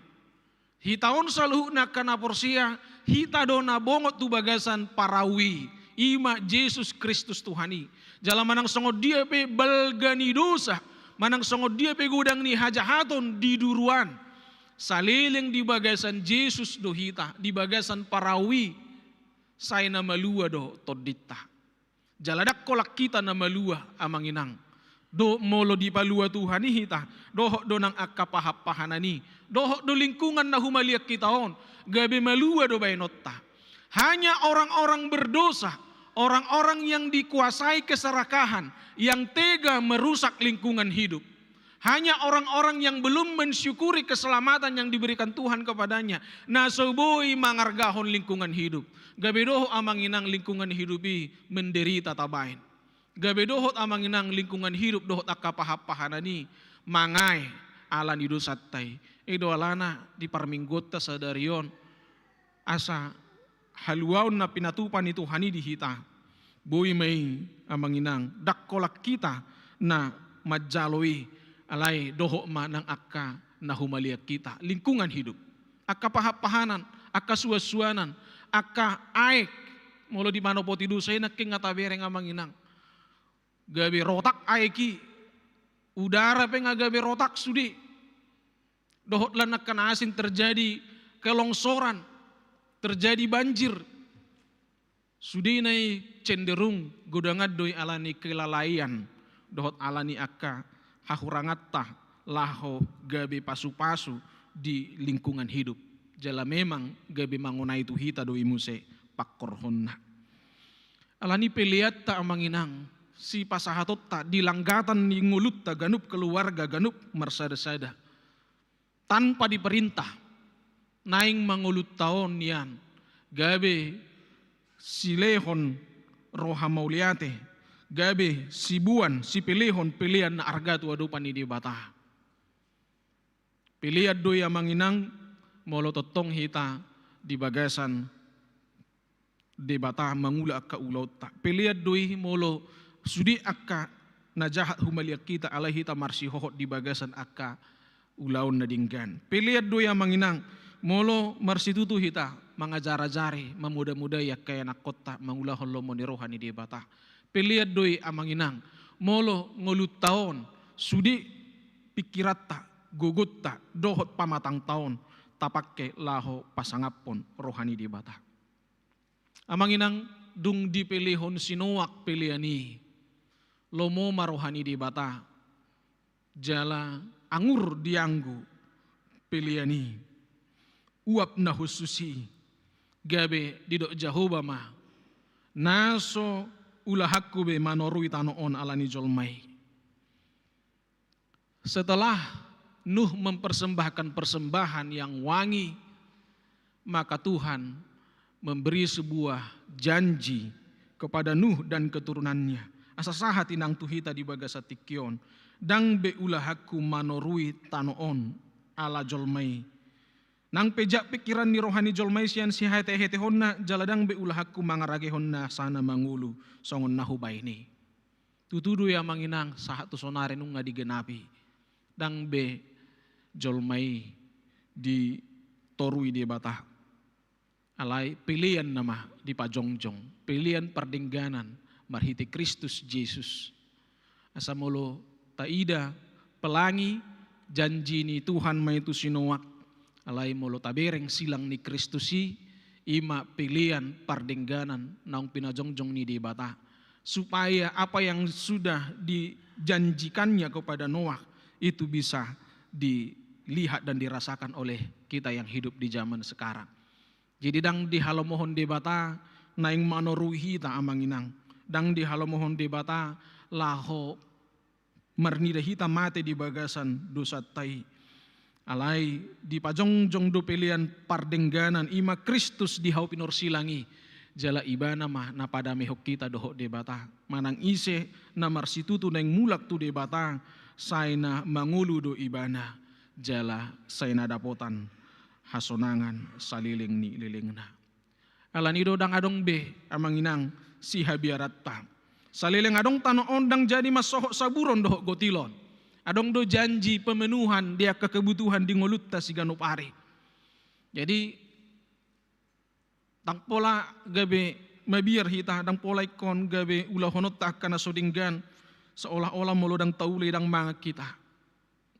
Hita on saluhutna angka na porsea, hita do na bongot tu bagasan parau i, i ma Jesus Kristus Tuhan i. Jala manang songon dia pe balga ni dosa, manang songon dia pe godang ni hajahaton di duruan, saleleng di bagasan Jesus do hita, di bagasan parau i, sai na malua do tondinta. Jala ndang holan hita na malua, amang inang. Dohot molo dipalua Tuhan i hita, dohot do nang angka pahanpahanan i, dohot do lingkungan na humaliang hita on, gabe malua do baenonta. Hanya orang-orang berdosa, orang-orang yang dikuasai keserakahan, yang tega merusak lingkungan hidup. Hanya orang-orang yang belum mensyukuri keselamatan yang diberikan Tuhan kepadanya, na so boi mangargahon lingkungan hidup. Gabe dohot, amang inang, lingkungan hidup i menderita tabaen. Gabe dohot, amang inang, lingkungan hidup dohot angka pahanpahanan i mangae ala ni dosanta i. I do alana di parmingguonta sadari on, asa haluaon na pinatupa ni Tuhan i di hita, boi ma i, amang inang, ndang holan hita na manjalo i, alai dohot ma nang angka na humaliang hita, lingkungan hidup, angka pahanpahanan, angka suansuanan, angka aek. Molo di panopoti dosa i nangkin nga tabereng, amang inang, gabe rotak aek i, udara pe nga gabe rotak sude. Dohot lan angka na asing terjadi kelongsoran, terjadi banjir. Sudena i cenderung godangan do i ala ni kelalaian dohot ala ni angka hahuranganta laho gabe pasupasu di lingkungan hidup. Jala memang gabe mangonai tu hita do i muse pangkorhonna. Ala ni peleanta, amang inang, sipasahatonta di langgatan ni ngolunta ganup, keluarga ganup marsadasada, tanpa diperintah, naeng ma ngolunta on nian gabe silehon roha mauliate, gabe siboan, sipelehon pelean na arga tu adopan ni Debata. Pelean do i, amang inang, molo tongtong hita di bagasan Debata mangula angka ulaonta. Pelean do i molo sude angka na jahat humaliang hita, alai hita marsihohot di bagasan angka ulaon na denggan. Pelean do i, amang inang, molo marsitutu hita mangajarajari, mamodamodai angka ianakkonta mangulahon lomo ni roha ni Debata. Pelean do i, amang inang, molo ngolunta on, sude pingkiranta, gogonta dohot pamatangta on tapangke laho pasangaphon roha ni Debata. Amang inang, dung dipelehon si Noak pelean i, lomo ma roha ni Debata, jala angur dianggo pelean i, uap na hushus i, gabe didok Jahowa ma, na so ulahanku be manorui tano on ala ni jolma i. Setelah Nuh mempersembahkan persembahan yang wangi, maka Tuhan memberi sebuah janji kepada Nuh dan keturunannya. Asa sahat inang tu hita di bagasan tingki on, ndang be ulahanku manorui tano on ala jolma i. Nang pe jak pingkiran ni roha ni jolma i sian sihetehetehonna, jala ndang be ulahanku mangaragehon na sana mangolu songon na hubaen i. Tutu do i, amang inang, sahat tu sonari nunga digenapi. Ndang be jolma i ditorui Debata. Alai pelean nama dipajongjong, pelean pardengganan marhite Kristus Jesus. Asa molo taida pelangi janji ni Tuhan ma i tu si Noak, alai molo tabereng silang ni Kristus i, i ma pelean pardengganan naung pinajongjong ni Debata, supaya apa yang sudah dijanjikannya kepada Noak itu bisa dilihat dan dirasakan oleh kita yang hidup di zaman sekarang. Jadi ndang dihalomohon Debata naeng manorui hita, amang inang. Ndang dihalomohon Debata laho marnida hita mate di bagasan dosanta i. Alai dipajongjong do pelean pardengganan, i ma Kristus di hau pinorsilang i. Jala Ibana ma na padamehon hita dohot Debata. Manang ise na marsitutu naeng mulak tu Debata, sai na mangolu do ibana, jala sai na dapotan hasonangan saleleng ni lelengna. Alani do ndang adong be, amang inang, sihabiaranta. Saleleng adong tano on ndang jadi mansohot saburon dohot gotilon. Adong do janji pemenuhan di angka kebutuhan di ngolunta siganup ari. Jadi, ndang pola gabe mabiar hita, ndang pola ingkon gabe ulahononta angka na so denggan, seolah-olah molo ndang tauli ndang mangan hita.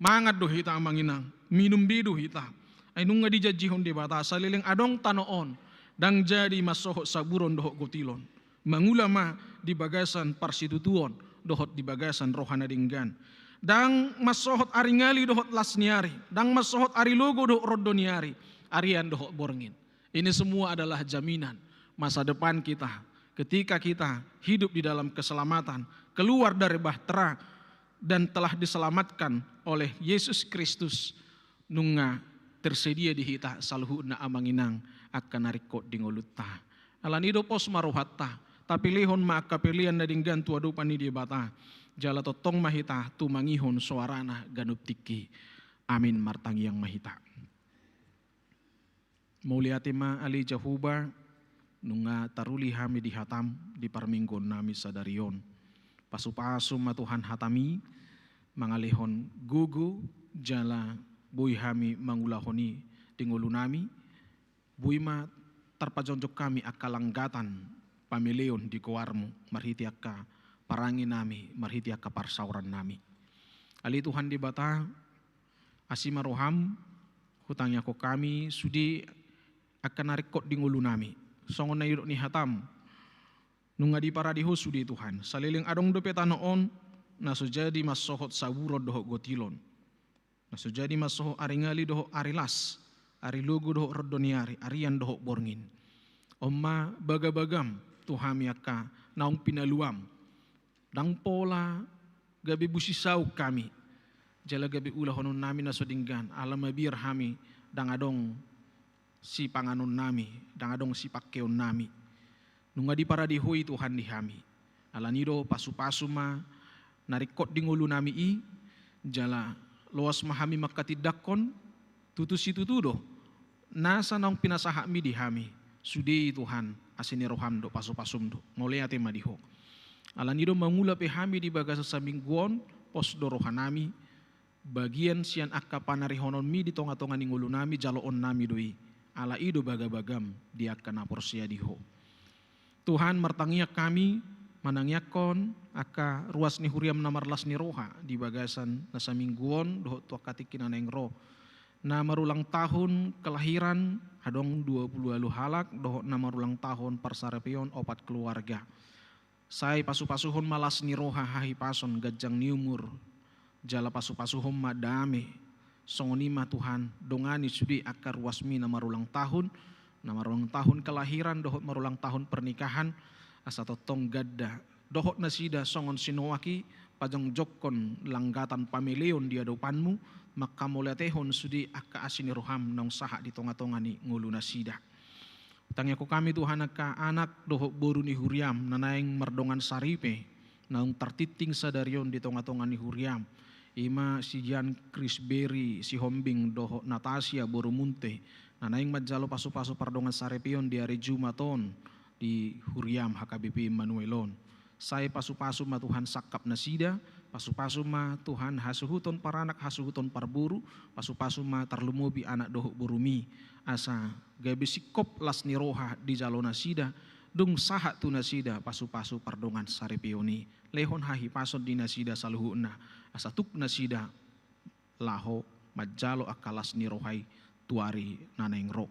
Mangan do hita, amang inang, minum be do hita. Ai nunga dijanjihon Debata, saleleng adong tano on, ndang jadi mansohot saburon dohot gotilon. Mangula ma di bagasan parsitutuon dohot di bagasan roha na denggan. Ndang mansohot ari ngali dohot las ni ari, ndang mansohot ari logo dohot rondo ni ari, arian dohot borngin. Ini semua adalah jaminan masa depan kita ketika kita hidup di dalam keselamatan, keluar dari bahtera, dan telah diselamatkan oleh Yesus Kristus, nunga tersedia di hita saluhutna, amang inang, angka na ringkot di ngolunta. Alani do pos ma rohanta, tapelehon ma angka pelean na denggan tu adopan ni Debata, jala tongtong ma hita tumangihon soarana ganup tingki. Amin. Martangiang ma hita. Mauliate ma ale Jahowa, nunga taruli hami di hatam di parmingguon nami sadari on. Pasupasu ma Tuhan hatami, mangalehon gogo, jala boi hami mangulahon i di ngolu nami, boi ma tarpajongjong hami angka langgatan pameleon di goarmu, marhite angka parange nami, marhite angka parsaoran nami. Ale Tuhan Debata, asi ma roham, hutangiangkon hami sude angka na ringkot di ngolu nami. Songon na nidok ni hatam, nunga diparade ho sude Tuhan. Saleleng adong dope tano on, na so jadi mansohot saburon dohot gotilon. Na so jadi mansohot ari ngali dohot ari las, ari logo dohot rondo ni ari, arian dohot borngin. On ma bagabagam tu hami angka naung pinaluam. Ndang pola gabe busi sauk hami, jala gabe ulahonon nami na so denggan, ala mabiar hami ndang adong sipanganon nami, ndang adong sipangkeon nami. Nunga diparade ho i Tuhan di hami. Alani do pasupasu ma na ringkot di ngolu nami i, jala loas ma hami mangkatindangkon, tutu situtu do nasa naung pinasahatmi di hami. Sude i Tuhan, asi ni roham do, pasupasum do. Mauliate ma di ho. Alani do mangula pe hami di bagasan saminggu on, pos do roha nami, bagian sian angka panarihononmi di tongatonga ni ngolu nami, jaloon nami do i. Ala i do bagabagam di angka na porsea di ho. Tuhan, martangiang hami, manangiangkon angka ruas ni huriam na marlas ni roha di bagasan na saminggu on dohot tu angka tingki na naeng ro. Na marulang tahun kelahiran adong dua puluh ualu halak, dohot na marulang tahun parsaripeon opat keluarga. Sai pasupasuhon ma las ni roha, hahipason, ganjang ni umur, jala pasupasuhon ma dame. Songon i ma Tuhan, dongani sude angka ruasmi na marulang tahun, na marulang tahun kelahiran dohot marulang tahun pernikahan, asa tongtong ganda dohot nasida songon sinoak i, pajongjongkon langgatan pameleon di adopanmu, mangkamauliatehon sude angka asi ni roham naung sahat di tongatonga ni ngolu nasida. Tangiangkon hami Tuhan angka anak dohot boru ni huriam na naeng mardongan saripe, naung tartingting sadari on di tongatonga ni huriam. I ma si Jan Krisberi Sihombing dohot Natasia boru Munte, na naeng manjalo pasupasu pardongan saripeon di ari Jumat on di huriam H K B P Immanuel on. Sai pasupasu ma Tuhan sangkap nasida, pasupasu ma Tuhan hasuhuton paranak, hasuhuton parboru, pasupasu ma tarlumobi anak dohot borumi, asa gabe singkop las ni roha di jalo nasida, dung sahat tu nasida pasupasu pardongan saripeon i. Lehon hahipason di nasida saluhutna, asa tuk nasida laho manjalo angka las ni roha i tu ari na naeng ro.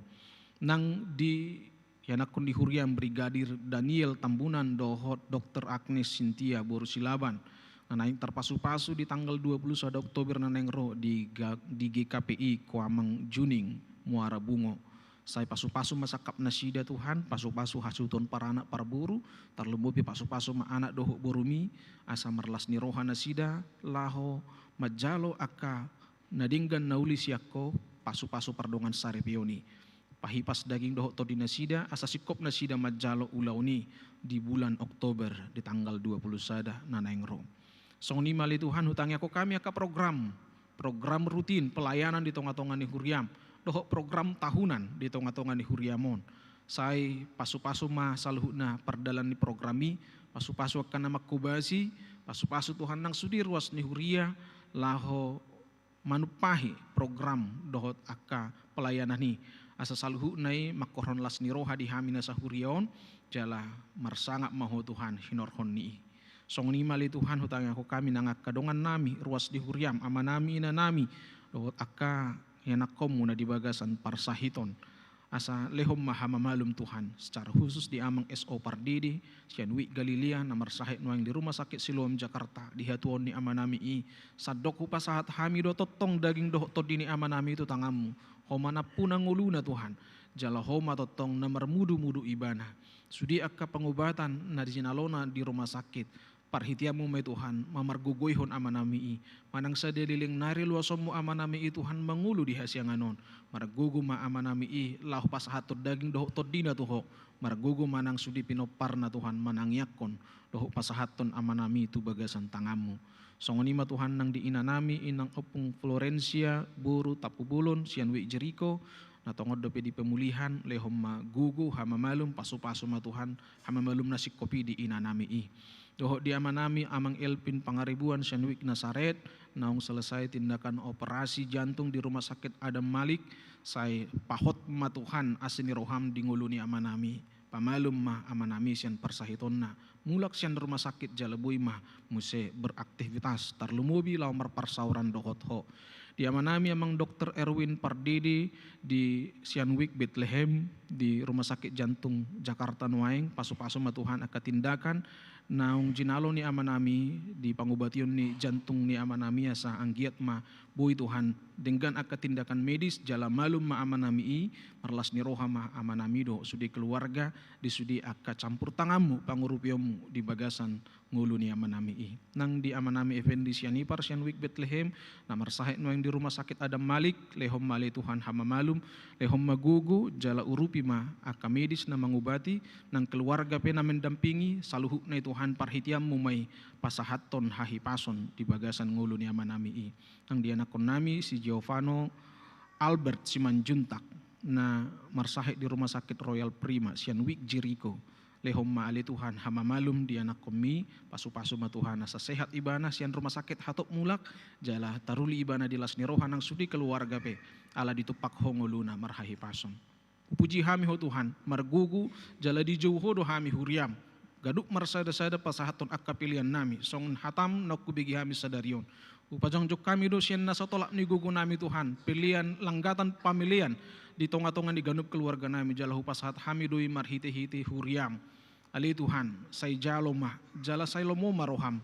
Nang di ianakhon ni huriam Brigadir Daniel Tambunan dohot Dokter Agnes Sintia boru Silaban, na naeng tarpasupasu di tanggal dua puluh sada Oktober na naeng ro di ga-, di G K P I Koamang Juning, Muara Bungo. Sai pasu-pasu ma sangkap nasida Tuhan, pasu-pasu hasuhuton paranak parboru, tarlumobi pasu-pasu ma anak dohot borumi, asa marlas ni roha nasida, laho manjalo angka na denggan na uli sian Ho, pasu-pasu pardongan saripeon i. Pahipas daging dohot tondi nasida, asa singkop nasida manjalo ulaon i di bulan Oktober, di tanggal dua puluh sada na naeng ro. Songon i ma ale Tuhan, hutangiangkon hami angka program, program rutin pelayanan di tonga-tonga ni huriam, dohot program tahunan di tonga-tonga ni huriam on. Sai pasu-pasu ma saluhutna pardalan ni program i, pasu-pasu angka na manghobasi, pasu-pasu Tuhan nang sude ruas ni huria, laho manumpahi program dohot angka pelayanan i, asa saluhutna i mangkorhon las ni roha di hami na sahuria on, jala marsangap ma Ho Tuhan hinorhon ni i. Songon i ma ale Tuhan, hutangiangkon hami nang angka dongannami, ruas ni huriam, amanami, inanami, dohot angka ianakkonmu na di bagasan parsahiton. Asa lehon ma hamamalum Tuhan, secara khusus di Amang S O Pardede, sian Wijk Galilea, na marsahit nuaeng di Rumah Sakit Siloam Jakarta, di hatuaon ni amanami i, sandok hupasahat hami do tongtong daging dohot tondi ni amanami i tu tanganmu, Ho ma nampuna ngoluna Tuhan, jala Ho ma tongtong na marmudu-mudu ibana. Sude angka pangobatan na jinalona di rumah sakit, parhiteanmu ma i Tuhan, mamargogoihon amanami i. Manang sada leleng nari luasonmu amanami i Tuhan mangolu di hasiangan on. Margogo ma amanami i, laho pasahathon daging dohot tondina tu Ho. Margogo ma nang sude pinomparna Tuhan manangiangkon, dohot pasahathon amanami i tu bagasan tanganmu. Songon i ma Tuhan nang di inanami, inang Ompung Florencia, boru Tampubolon, sian Wijk Jeriko, na tongon dope di pemulihan, lehon ma gogo, hamamalum, pasu-pasu ma Tuhan, hamamalum na singkop i di inanami i. Dohot di amanami, Amang Elvin Pangaribuan, sian Wijk Nasaret, naung selesai tindakan operasi jantung di Rumah Sakit Adam Malik, sai pahot ma Tuhan asi ni roham di ngolu ni amanami. Pamalum ma amanami sian parsahitonna, mulak sian rumah sakit jala boi ma muse beraktivitas, tarlumobi laho marparsaoran dohot Ho. Di amanami Amang Dokter Erwin Pardede di sian Wijk Betlehem di Rumah Sakit Jantung Jakarta nuaeng, pasu-pasu ma Tuhan angka tindakan naung jinalo ni amanami di pangobation ni jantung ni amanami, asa anggiat ma boi Tuhan denggan angka tindakan medis, jala malum ma amanami i, marlas ni roha ma amanami dohot sude keluarga, di sude angka campur tanganmu, pangurupionmu di bagasan ngolu ni amanami i. Nang di amanami Effendi Sianipar sian Wijk Betlehem, na marsahit nuaeng di Rumah Sakit Adam Malik, lehon ma ale Tuhan hamamalum, lehon ma gogo, jala urupi ma angka medis na mangobati, nang keluarga pe na mendampingi, saluhutna i Tuhan parhiteanmu ma i pasahathon hahipason di bagasan ngolu ni amanami i. Nang di anakkonnami si Giovano Albert Simanjuntak, na marsahit di Rumah Sakit Royal Prima sian Wijk Jeriko. Lehon ma ale Tuhan hamamalum di anakkonmi, pasu-pasu ma Tuhan asa sehat ibana sian rumah sakit hatop mulak, jala taruli ibana di las ni roha nang sude keluarga pe, ala ditumpak Ho ngoluna marhahipason. Hupuji hami Ho Tuhan, margogo jala dijou Ho do hami huriam. Ganup marsada-sada pasahathon angka peleannami, songon hatam naung hubege hami sadari on. Hupajongjong hami do sian na so tolap ni gogonami Tuhan, pelean langgatan pamelean di tonga-tonga ni ganup keluarganami, jala hupasahat hami do i marhite-hite huriam. Ale Tuhan, sai jalo ma, jala sai lomo ma roham.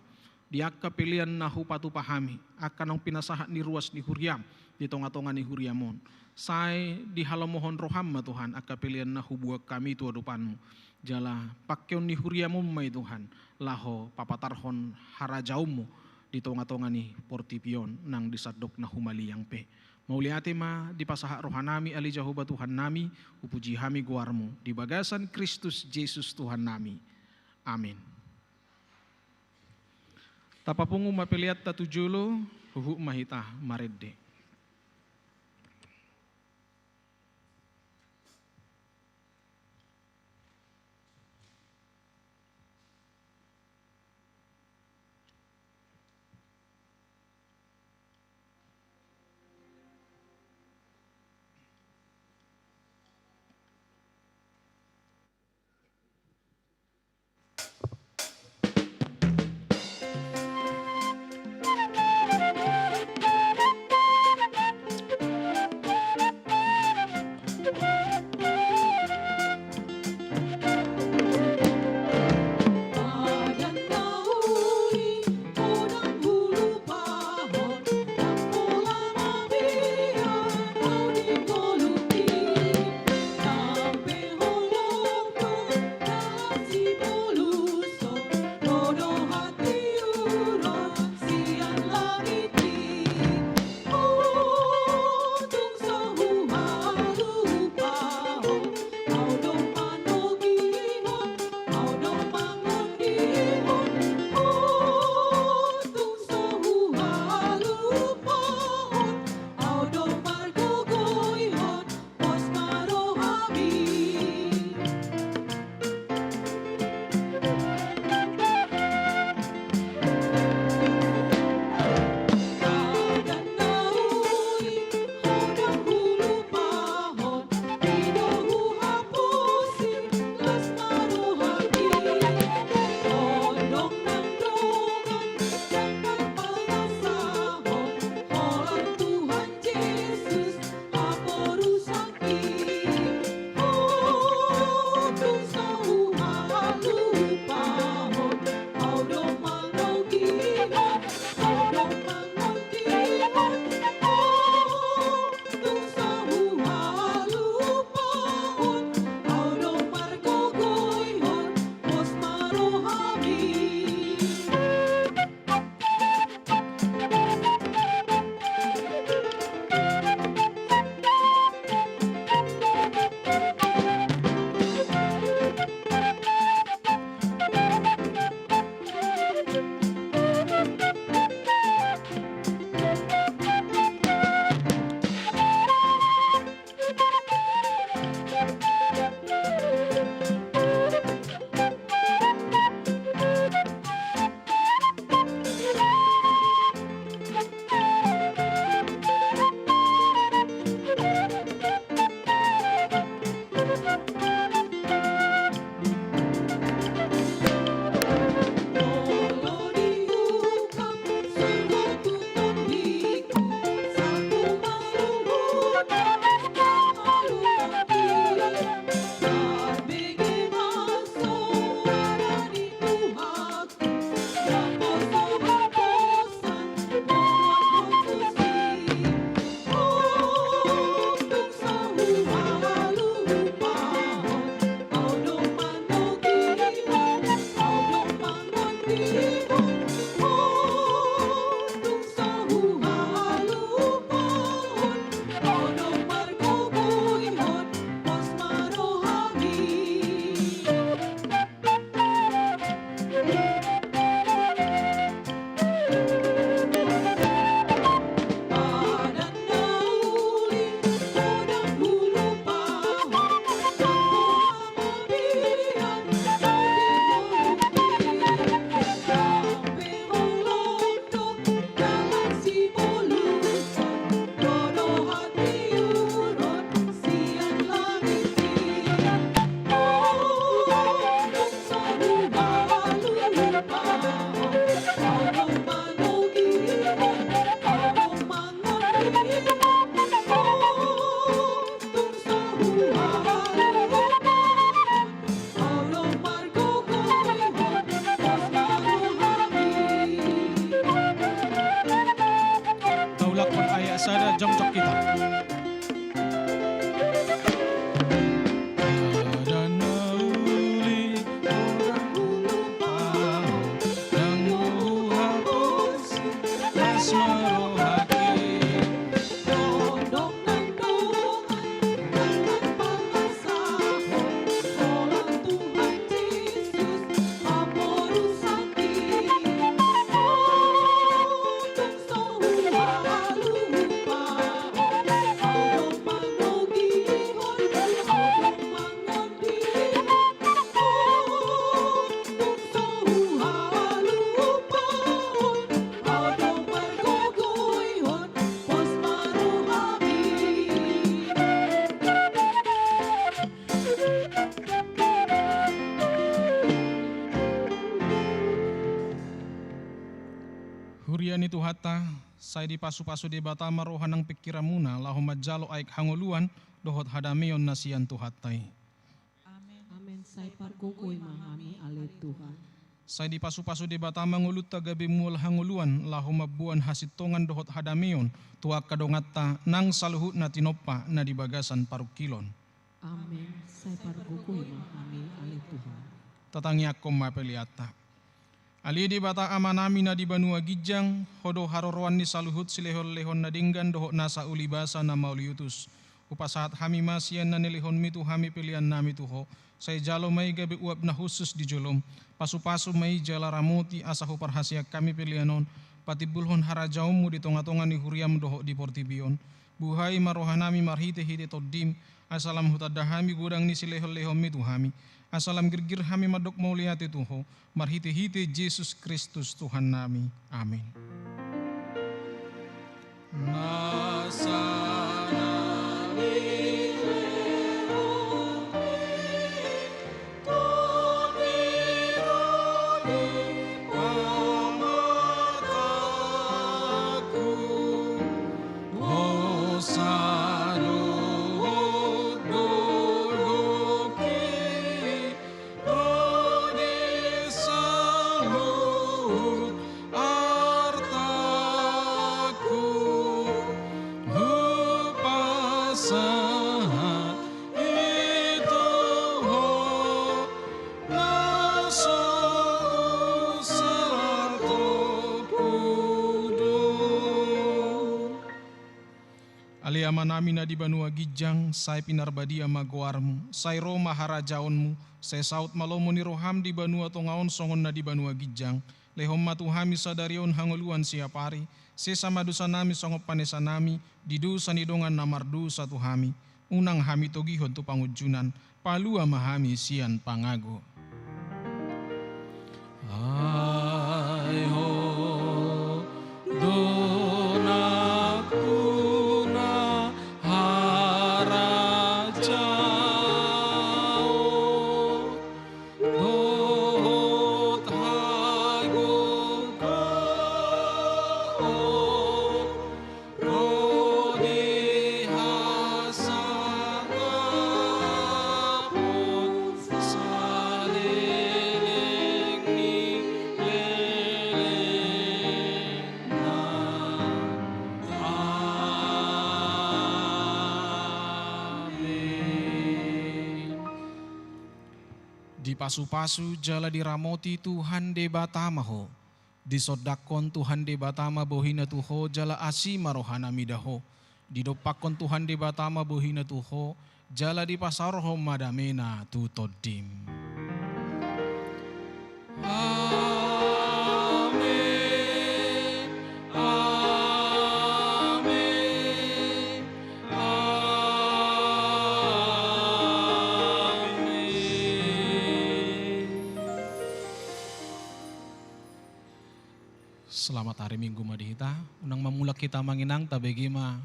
Di angka pelean na hupatupa hami, angka naung pinasahat ni ruas ni huriam, di tonga-tonga ni huriam on. Sai dihalomohon roham ma Tuhan, angka pelean na hubuat hami tu adopanmu. Jala pangkeon ni huriam on ma i Tuhan, laho papatarhon harajaonmu, di tonga-tonga ni portibi on, nang di sandok na humaliang pe. Mauliate ma dipasahat rohanami, ale Jahowa Tuhannami, hupuji hami goarmu, di bagasan Kristus Jesus Tuhannami. Amin. Tapapungu ma peleanta tu jolo, huhut ma hita marende. Taulakhon ayat sada, jongjong hita. Huria ni Tuhanta, sai dipasupasu Debata ma roha nang pingkiranmuna, laho manjalo aek hangoluan dohot hadameon na sian Tuhanta i. Amen. Amen. Sai pargogoi ma hami, ale Tuhan. Sai dipasupasu Debata ma ngolunta gabe mual hangoluan, laho mamboan hasintongan dohot hadameon tu angka donganta nang saluhutna tinompa na di bagasan parungkilon. Amen. Sai pargogoi ma hami, ale Tuhan. Tatangiangkon ma peleanta. Ale Debata Amanami na di banua ginjang, Ho do haroroan ni saluhut silehonlehon na denggan dohot nasa ulibasa na mauliutus. Hupasahat hami ma sian na nilehonmi tu hami peleannami tu Ho, sai jalo ma i gabe uap na hushus di jolom. Pasupasu ma i jala ramoti asa huparhaseang hami pelean on patimbulhon harajaonmu di tongatonga ni huriam dohot di portibi on. Buhai ma rohanami marhitehite Tondim, asa lam hutanda hami godang ni silehonlehonmi tu hami, asa lam girgir hami mandok mauliate tu Ho, marhitehite Jesus Kristus Tuhannami. Amen. Ale Amanami na di banua ginjang, sai pinarbadia ma goarmu, sai ro ma harajaonmu, sai saut ma lomo ni roham di banua tonga on songon na di banua ginjang. Lehon ma tu hami sadari on hangoluan siapari, sesa ma dosanami songon panesanami di dosa ni dongan na mardosa tu hami. Unang hami togihon tu pangunjunan, palua ma hami sian pangago. Ai ho do nampuna harajaon dohot hagogoon, ro di hasangapon saleleng ni lelengna. Amen. Dipasupasu jala diramoti Tuhan Debata ma ho. Disondangkon Tuhan Debata ma bohina tu ho jala asi ma rohana mida ho. Didompakkon Tuhan Debata ma bohina tu ho, jala dipasaorhon ma damena tu tondim. Amen. Amen. Amen. Selamat hari Minggu ma di hita. Unang mamulak hita amang inang, tabege ma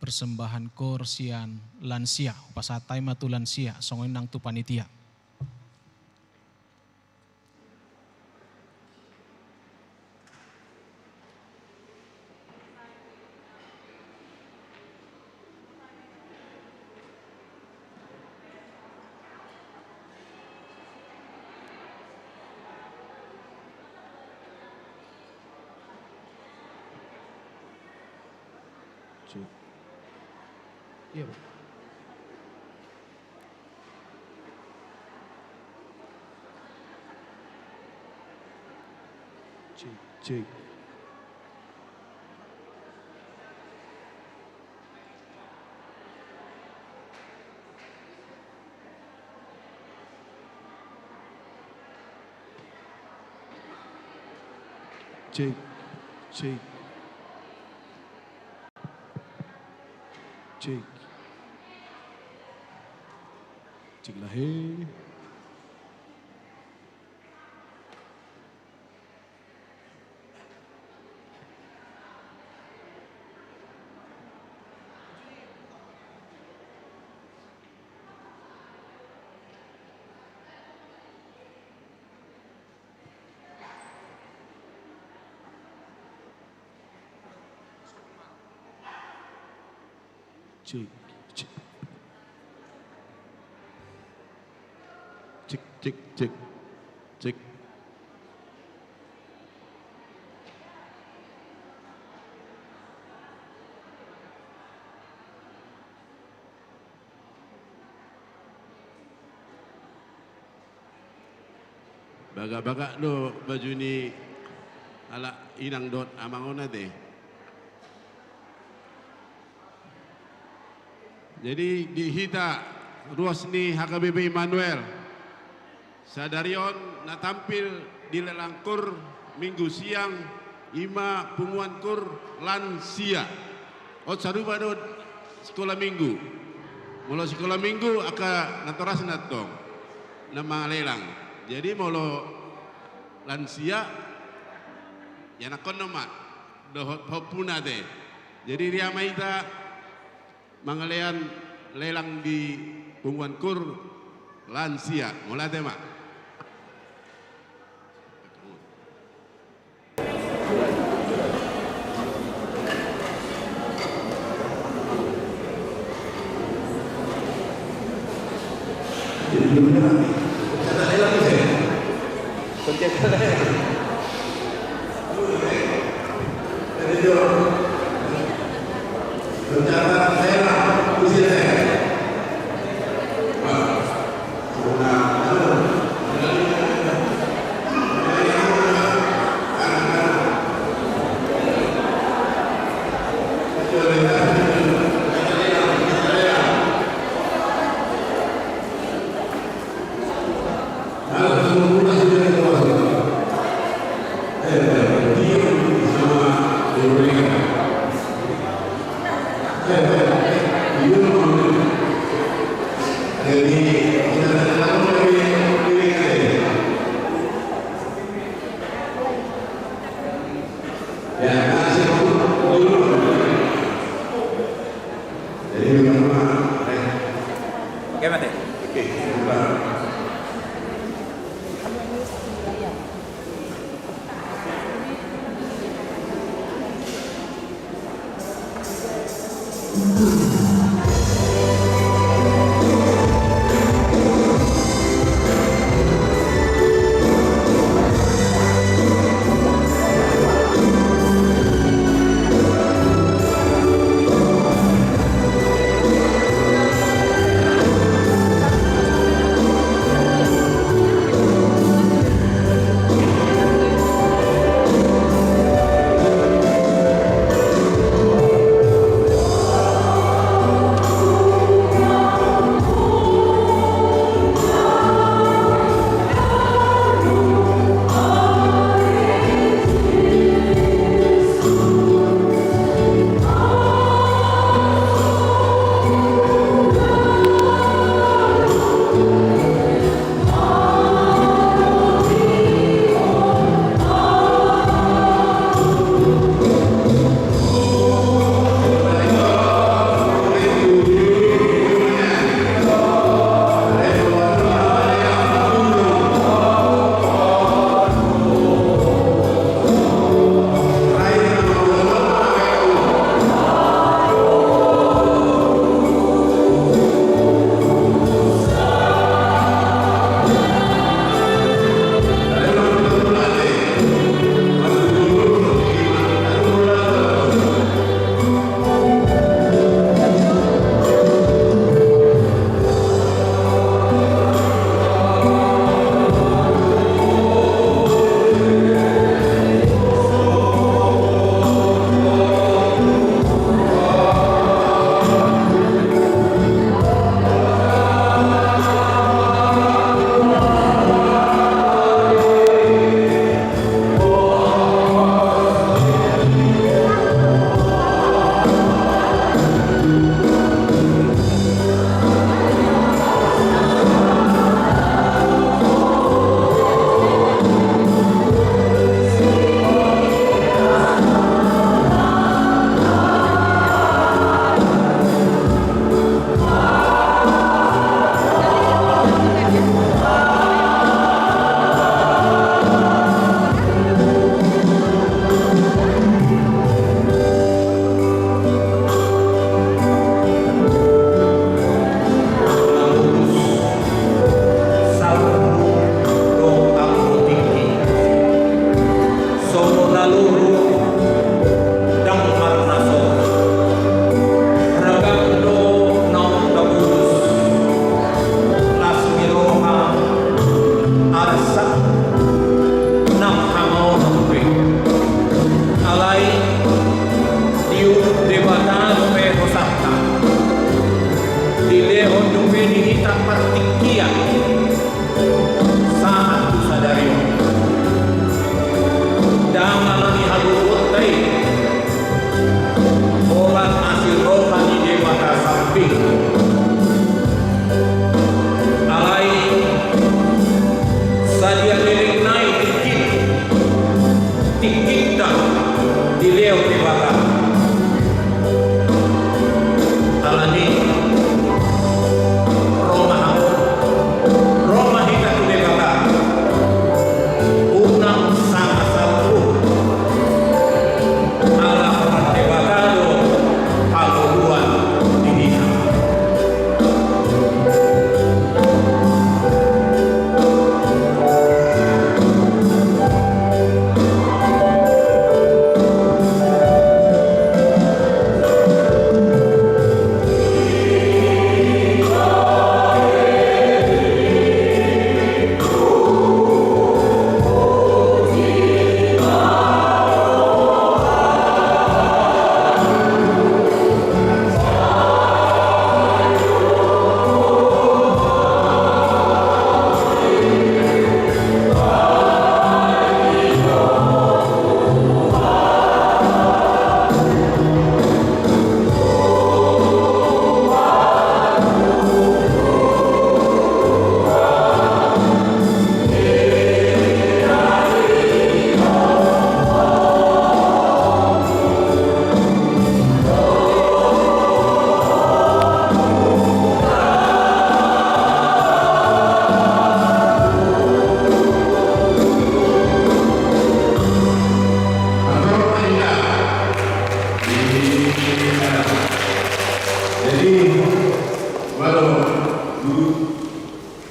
persembahan kor sian lansia. Hupasahat hami ma tu lansia, songon i nang tu panitia. Cek. Iya, Pak. Cek, cek. Cek, cek. Cek. Cek lah, he. Cek, cek. Cek, cek, cek. Cek. Bagak-bagak do baju ni halak inang dohot amang on ate. Jadi di hita ruas ni H K B P Immanuel, sadari on na tampil di lelang kor Minggu siang i ma punguan kor lansia. On sarupa do sikola minggu. Molo sikola minggu angka natorasna antong na mangalelang. Jadi molo lansia, ianakhon ma dohot pahompuna ate. Jadi ria ma hita mangalean lelang di punguan kor lansia. Mauliate ma. Oke, mate. Oke, sebentar.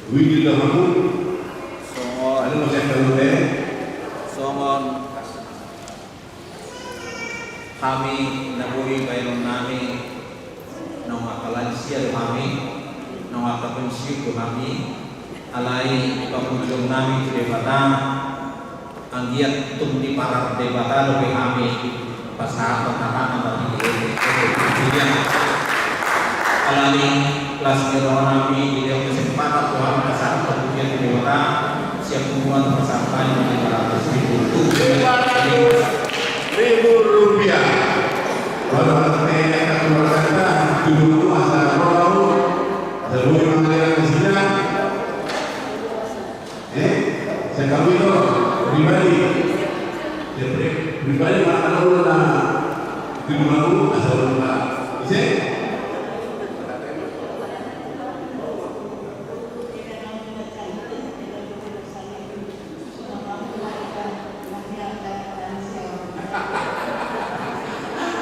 Widi do hamu. Songon. Ada mau saya tahu deh. Songon. Hami na boi baenon nami, naung angka lansia do hami, naung angka pensiun do hami, alai pangujung nami tu Debata, anggiat tung diparar Debata dope hami pasahathon hata na marhite-hite. Alani las ni roha nami dilehon kesempatan tu hami pasahathon pujian tu Debata, sian punguan pasahat nami lima ratus ribu. Lima ratus ribu rupiah. Roha nami angka keluarganta, tujuh puluh asa roha, asa boi mangaliran nasida. Eh, sian hamu do, pribadi. Sian pri-, pribadi, mana, mana ulang na, itu dulu aku, asal ulang na. Ise?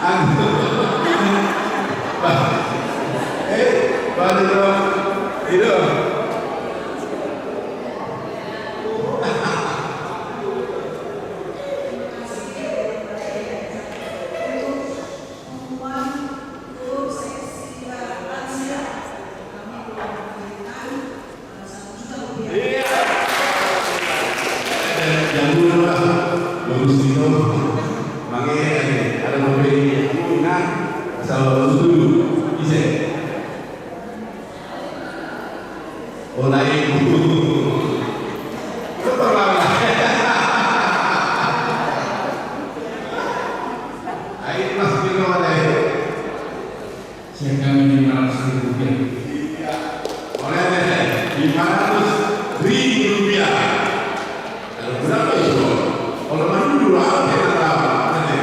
Aduh. Eh, balik dong. Itu. Iya. Jam dua, Bang. Bagus itu. Mange, ada mau beli. Nah, asal bagus dulu. Bisa. Oh, naik. Itu terlambat. Ayo, Mas, kita mana ya? Sian hami lima ratus ribu rupiah. Iya. Oleh, lima ratus ribu rupiah. Kalau berapa itu? Kalau maju dulu, apa yang tahu? Ada.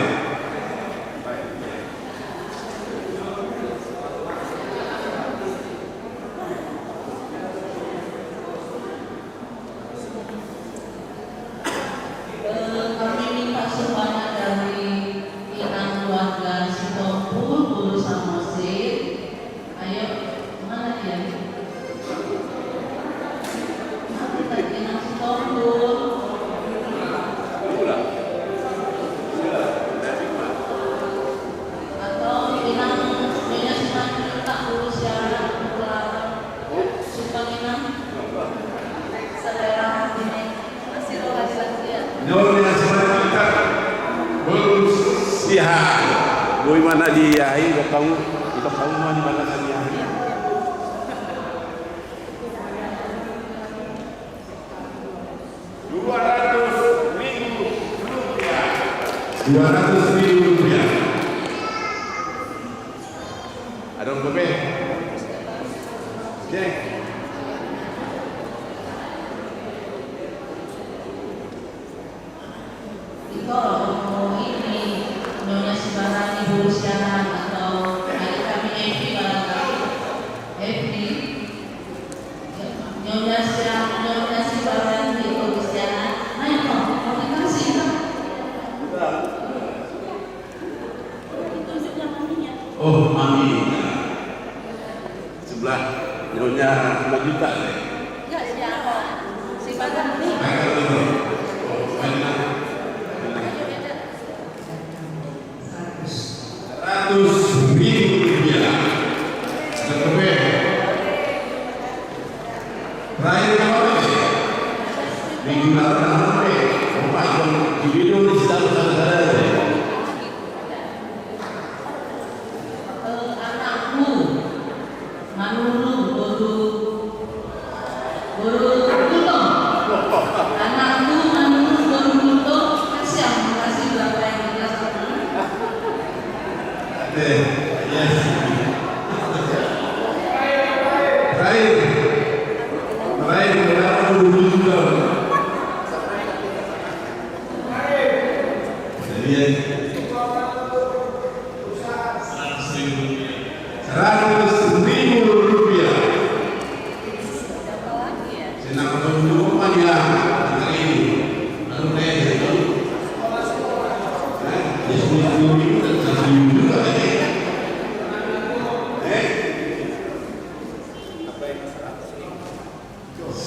Eh, kami minta sumbangan dari inang keluarga Sitompul, Guru Samosir. Ayo, mana dia? Mana kita inang Sitompul? Atau inang Nyonya Simanjuntak, Guru Siahaan, Guru Laut. Nyonya Simanjuntak, Guru Siahaan. Boi ma na di ai, idok hamu, idok hamu ma di bagasan ni ai. Dua ratus ribu rupiah. Dua ratus ribu rupiah. Adong dope? Cek. Ito, ini Nyonya Sibarani, Guru Siahaan, atau ada kami Evi barangkali. Evi. Nyonya Sia-, Nyonya Sibarani, Guru Siahaan. Nah, itu, mau dikasih, kan? Oh, mami. Sebelah Nyonya lima juta, ya? Ya, siapa? Si Bagas nih. Bagas nih. Oh, banyak. Seratus ribu rupiah. Ada berapa? Terakhir berapa? Minggu lalu berapa? Oh, Pak, itu di video ini sedang sadar-sadar, ya. Eh, anakmu Manurung, Boru, Boru Gultom. Anakmu Manurung, Boru Gultom, kasih yang kasih berapa yang jelas. Eh, yes. Terakhir. Terakhir, berapa Boru Gultom? Jadi, ya. Seratus ribu rupiah. Seratus ribu rupiah. Senang ketemu rumah dia hari ini. Lalu saya jadi tahu. Eh, dia sepuluh ribu dan seratus ribu juga, ya. Eh? Apa yang seratus ribu?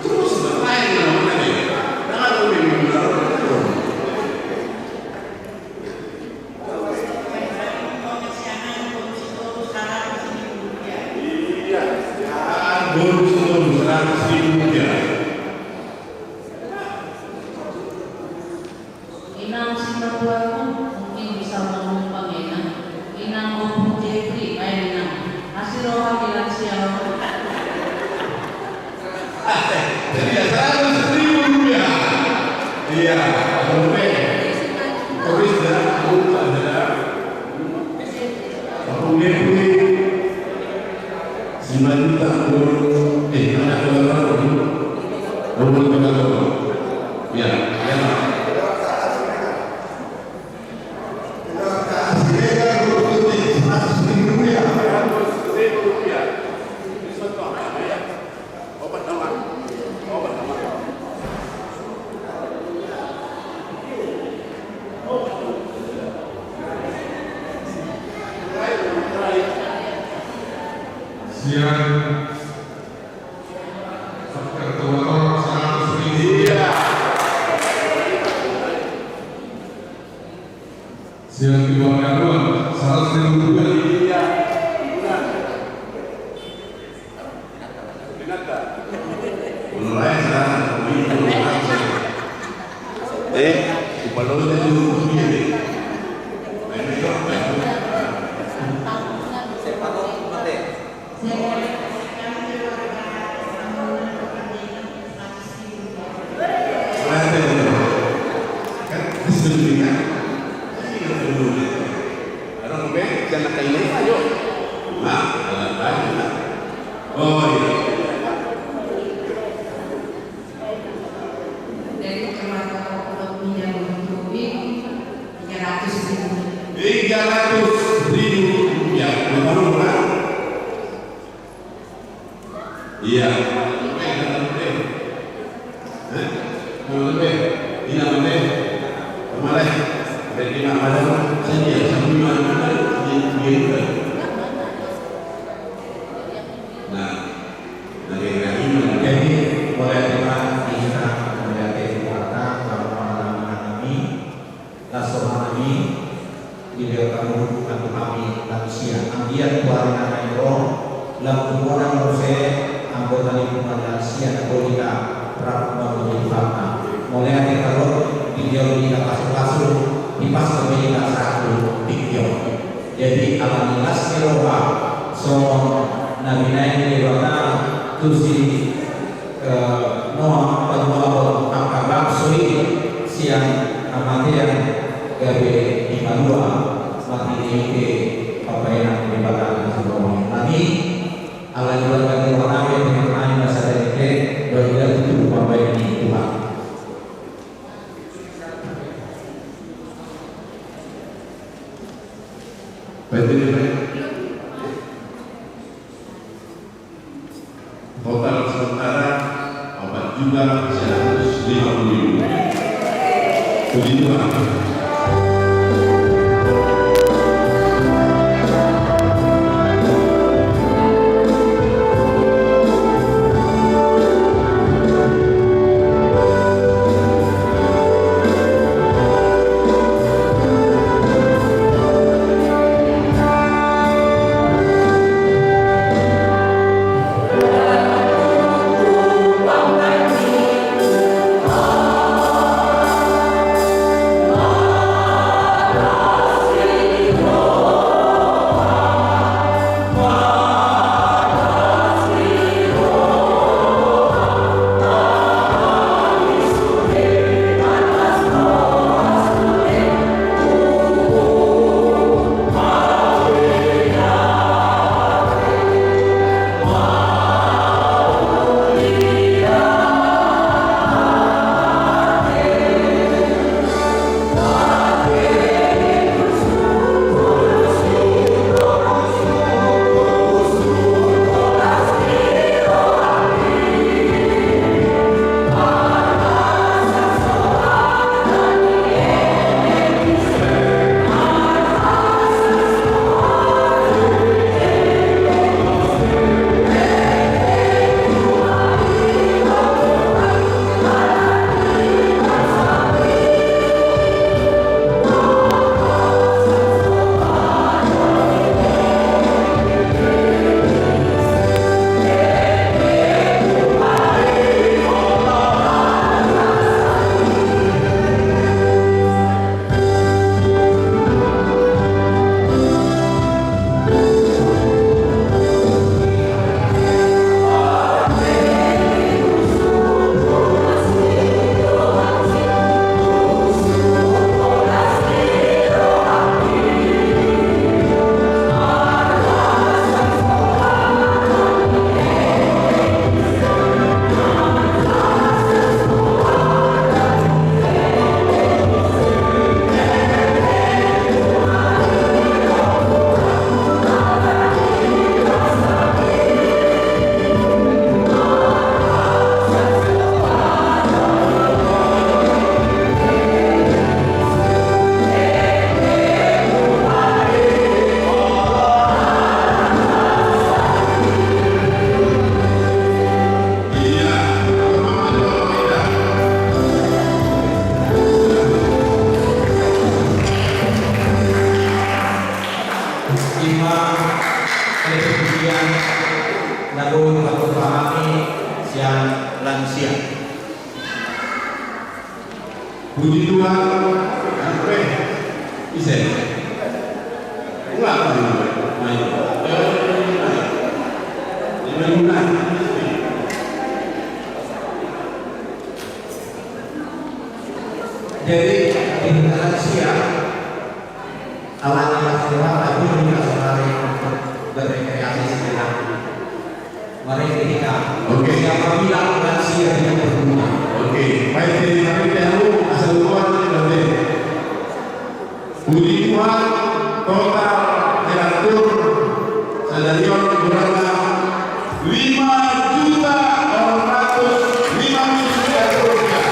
Terus bermain dengan mana dia? Dengan umi. Iya, ya, bonus itu seratus ribu rupiah. Inang Sinapuan mungkin bisa menumpang, Inang. Inang Ompu Jeffrey, baen, Inang. Asi roha bilang siapa? Jadi ya seratus ribu rupiah. Iya, Ompu. Terus ya, Ompu, ada. Ompu Jeffrey. Lima juta, eh, mana ada orang? Orang berapa? Ya, ya. Sian. Ketua seratus ribu. Iya. Siap, di bawah karuan, seratus ribu rupiah. Eh, upah lo itu rupiah deh. Dari keluarga Pondok Pinang Lubuk Tobing, tiga ratus ribu. Tiga ratus ribu rupiah. Berapa, Bang? Iya. Hah? Iya, mana? Berarti nak mana? Saya dia, sambil mana? Dia, dia juga. Nah, dari rahim dan kami, mulai tema kita, mulai tema kita, sama-sama kami. Las roha nami, di bagasan hami lansia. Anggiat tu ari na naeng ro, lam tu bona muse, anggo tali punguan lansia na boi hita rap mamboan Tuhanta. Mauliate taruhon, dijou hita pasupasu, dipasu hita sahat tu tingki on. Jadi, ala ni las ni roha, songon na binahen ni Debata, tusi Eh, Noah paluahon angka bangso i sian hamatean gabe dipalua marhitehite pambahenan ni Debata na surgo. Nami, ala ni bangga ni rohanami, terima kasih na sadari on, dohot ida tutu pambahenan ni Tuhan. Baik, terima kasih. Total sementara opat juta seratus lima puluh ribu. Puji Tuhan. Puji Tuhan. Eh, ise? Enggak, enggak. Jadi, di dalam siang, ala-ala sewa, tapi kita sehari untuk berrekreasi sejenak. Mari kita. Oke. Siapa bilang lansia tidak berguna? Oke, baik, jadi kami tahu asal buat nanti. Puji Tuhan, total diatur sadarion jumlahna lima juta onom ratus lima puluh miliar rupiah.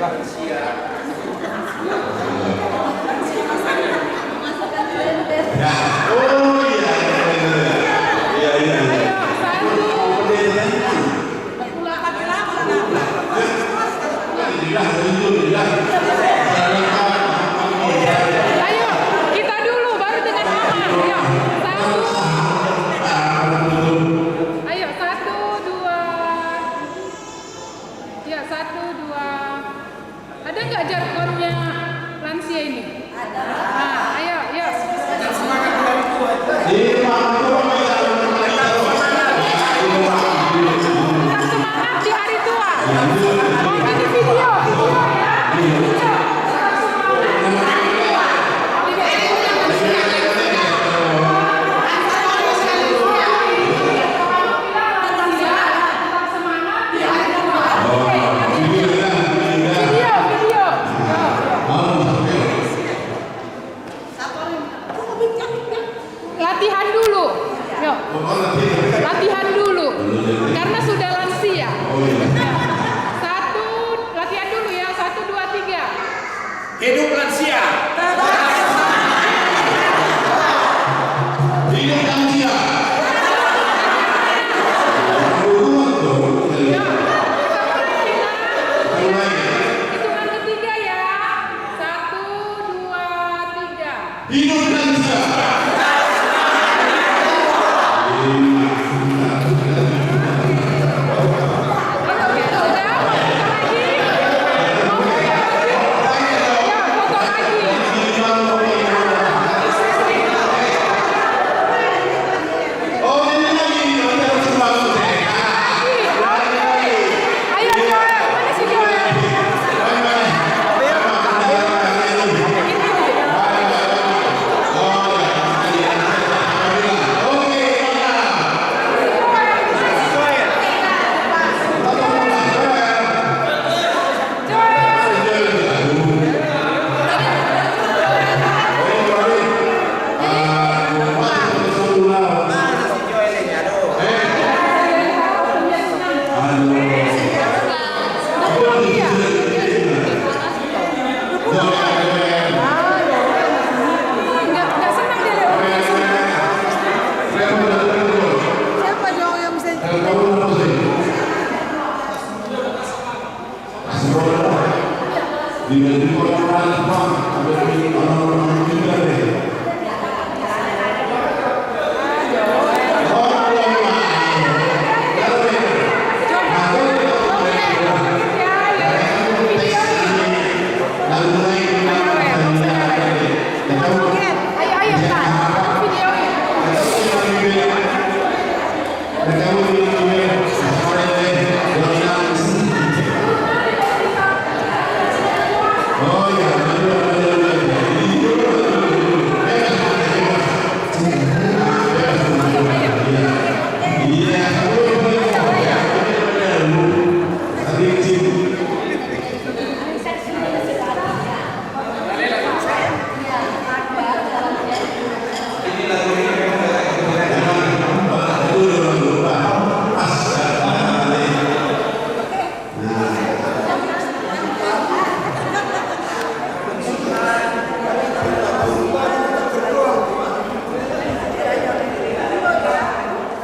Oh, iya, iya, iya. Iya, iya, iya. Ayo, kita dulu, baru dengan mama. Ayo, satu. Ayo, satu, dua. Ya, satu, dua. Ada nggak jargonnya lansia ini? Ada. Nah, ayo, yuk. Tetap semangat di hari tua. Tetap semangat di hari tua. Oh, ini video, video. Video. Tetap semangat di hari tua. Tetap semangat. Latihan dulu. Yo. Latihan dulu. Karena sudah lansia. Satu, latihan dulu ya. Satu, dua, tiga. Hidup lansia. Hidup lansia. Hitungan ketiga ya. Satu, dua, tiga. Hidup lansia.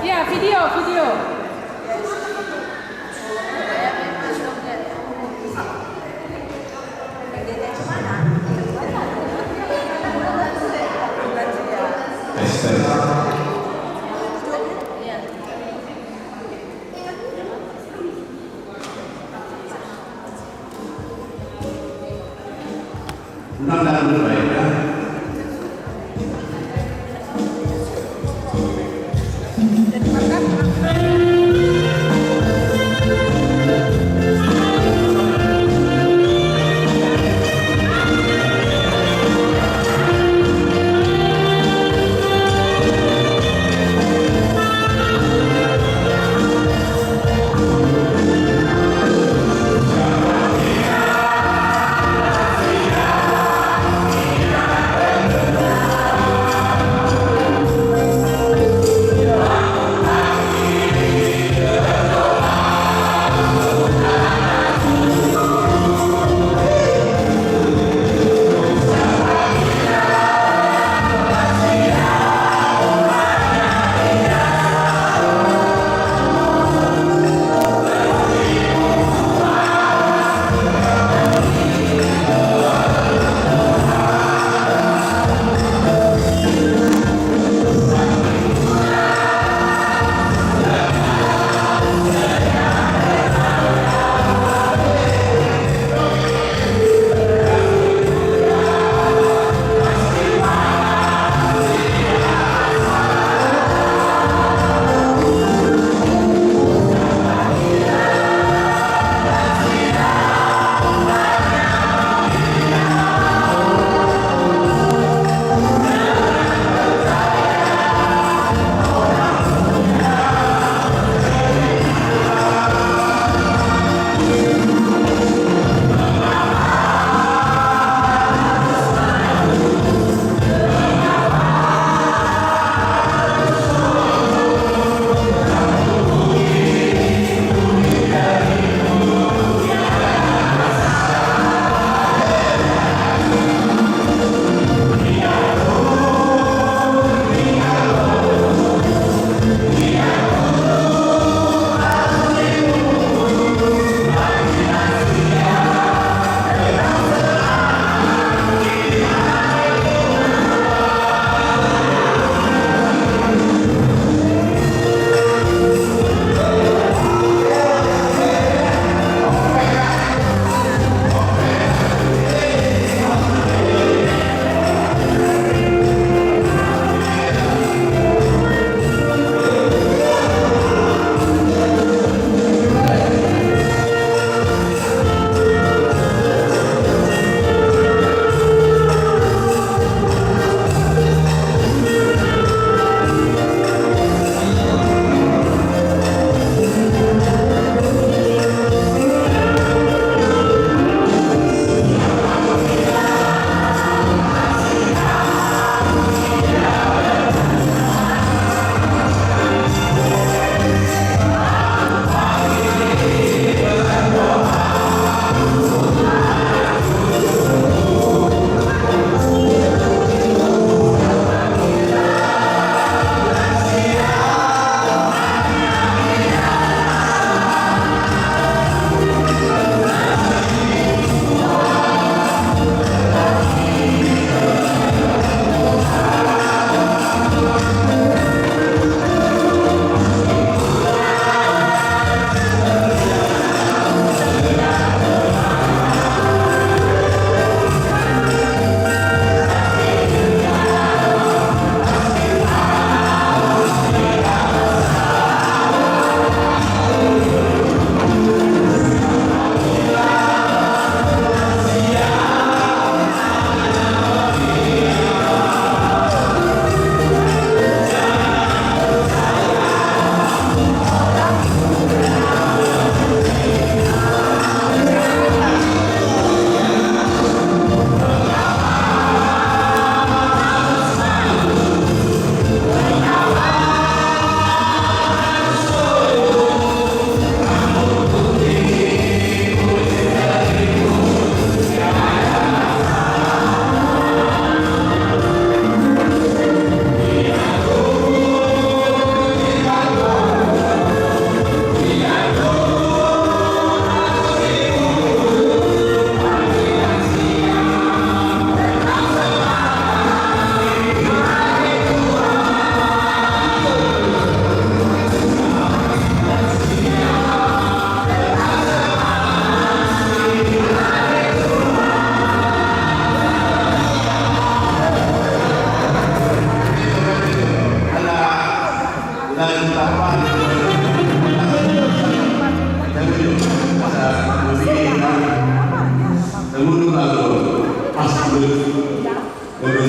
Ya, video, video.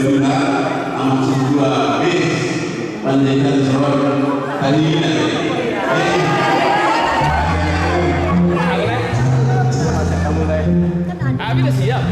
Duna, amak si dua, bis, panjaitan soron, tanina. Abi udah siap.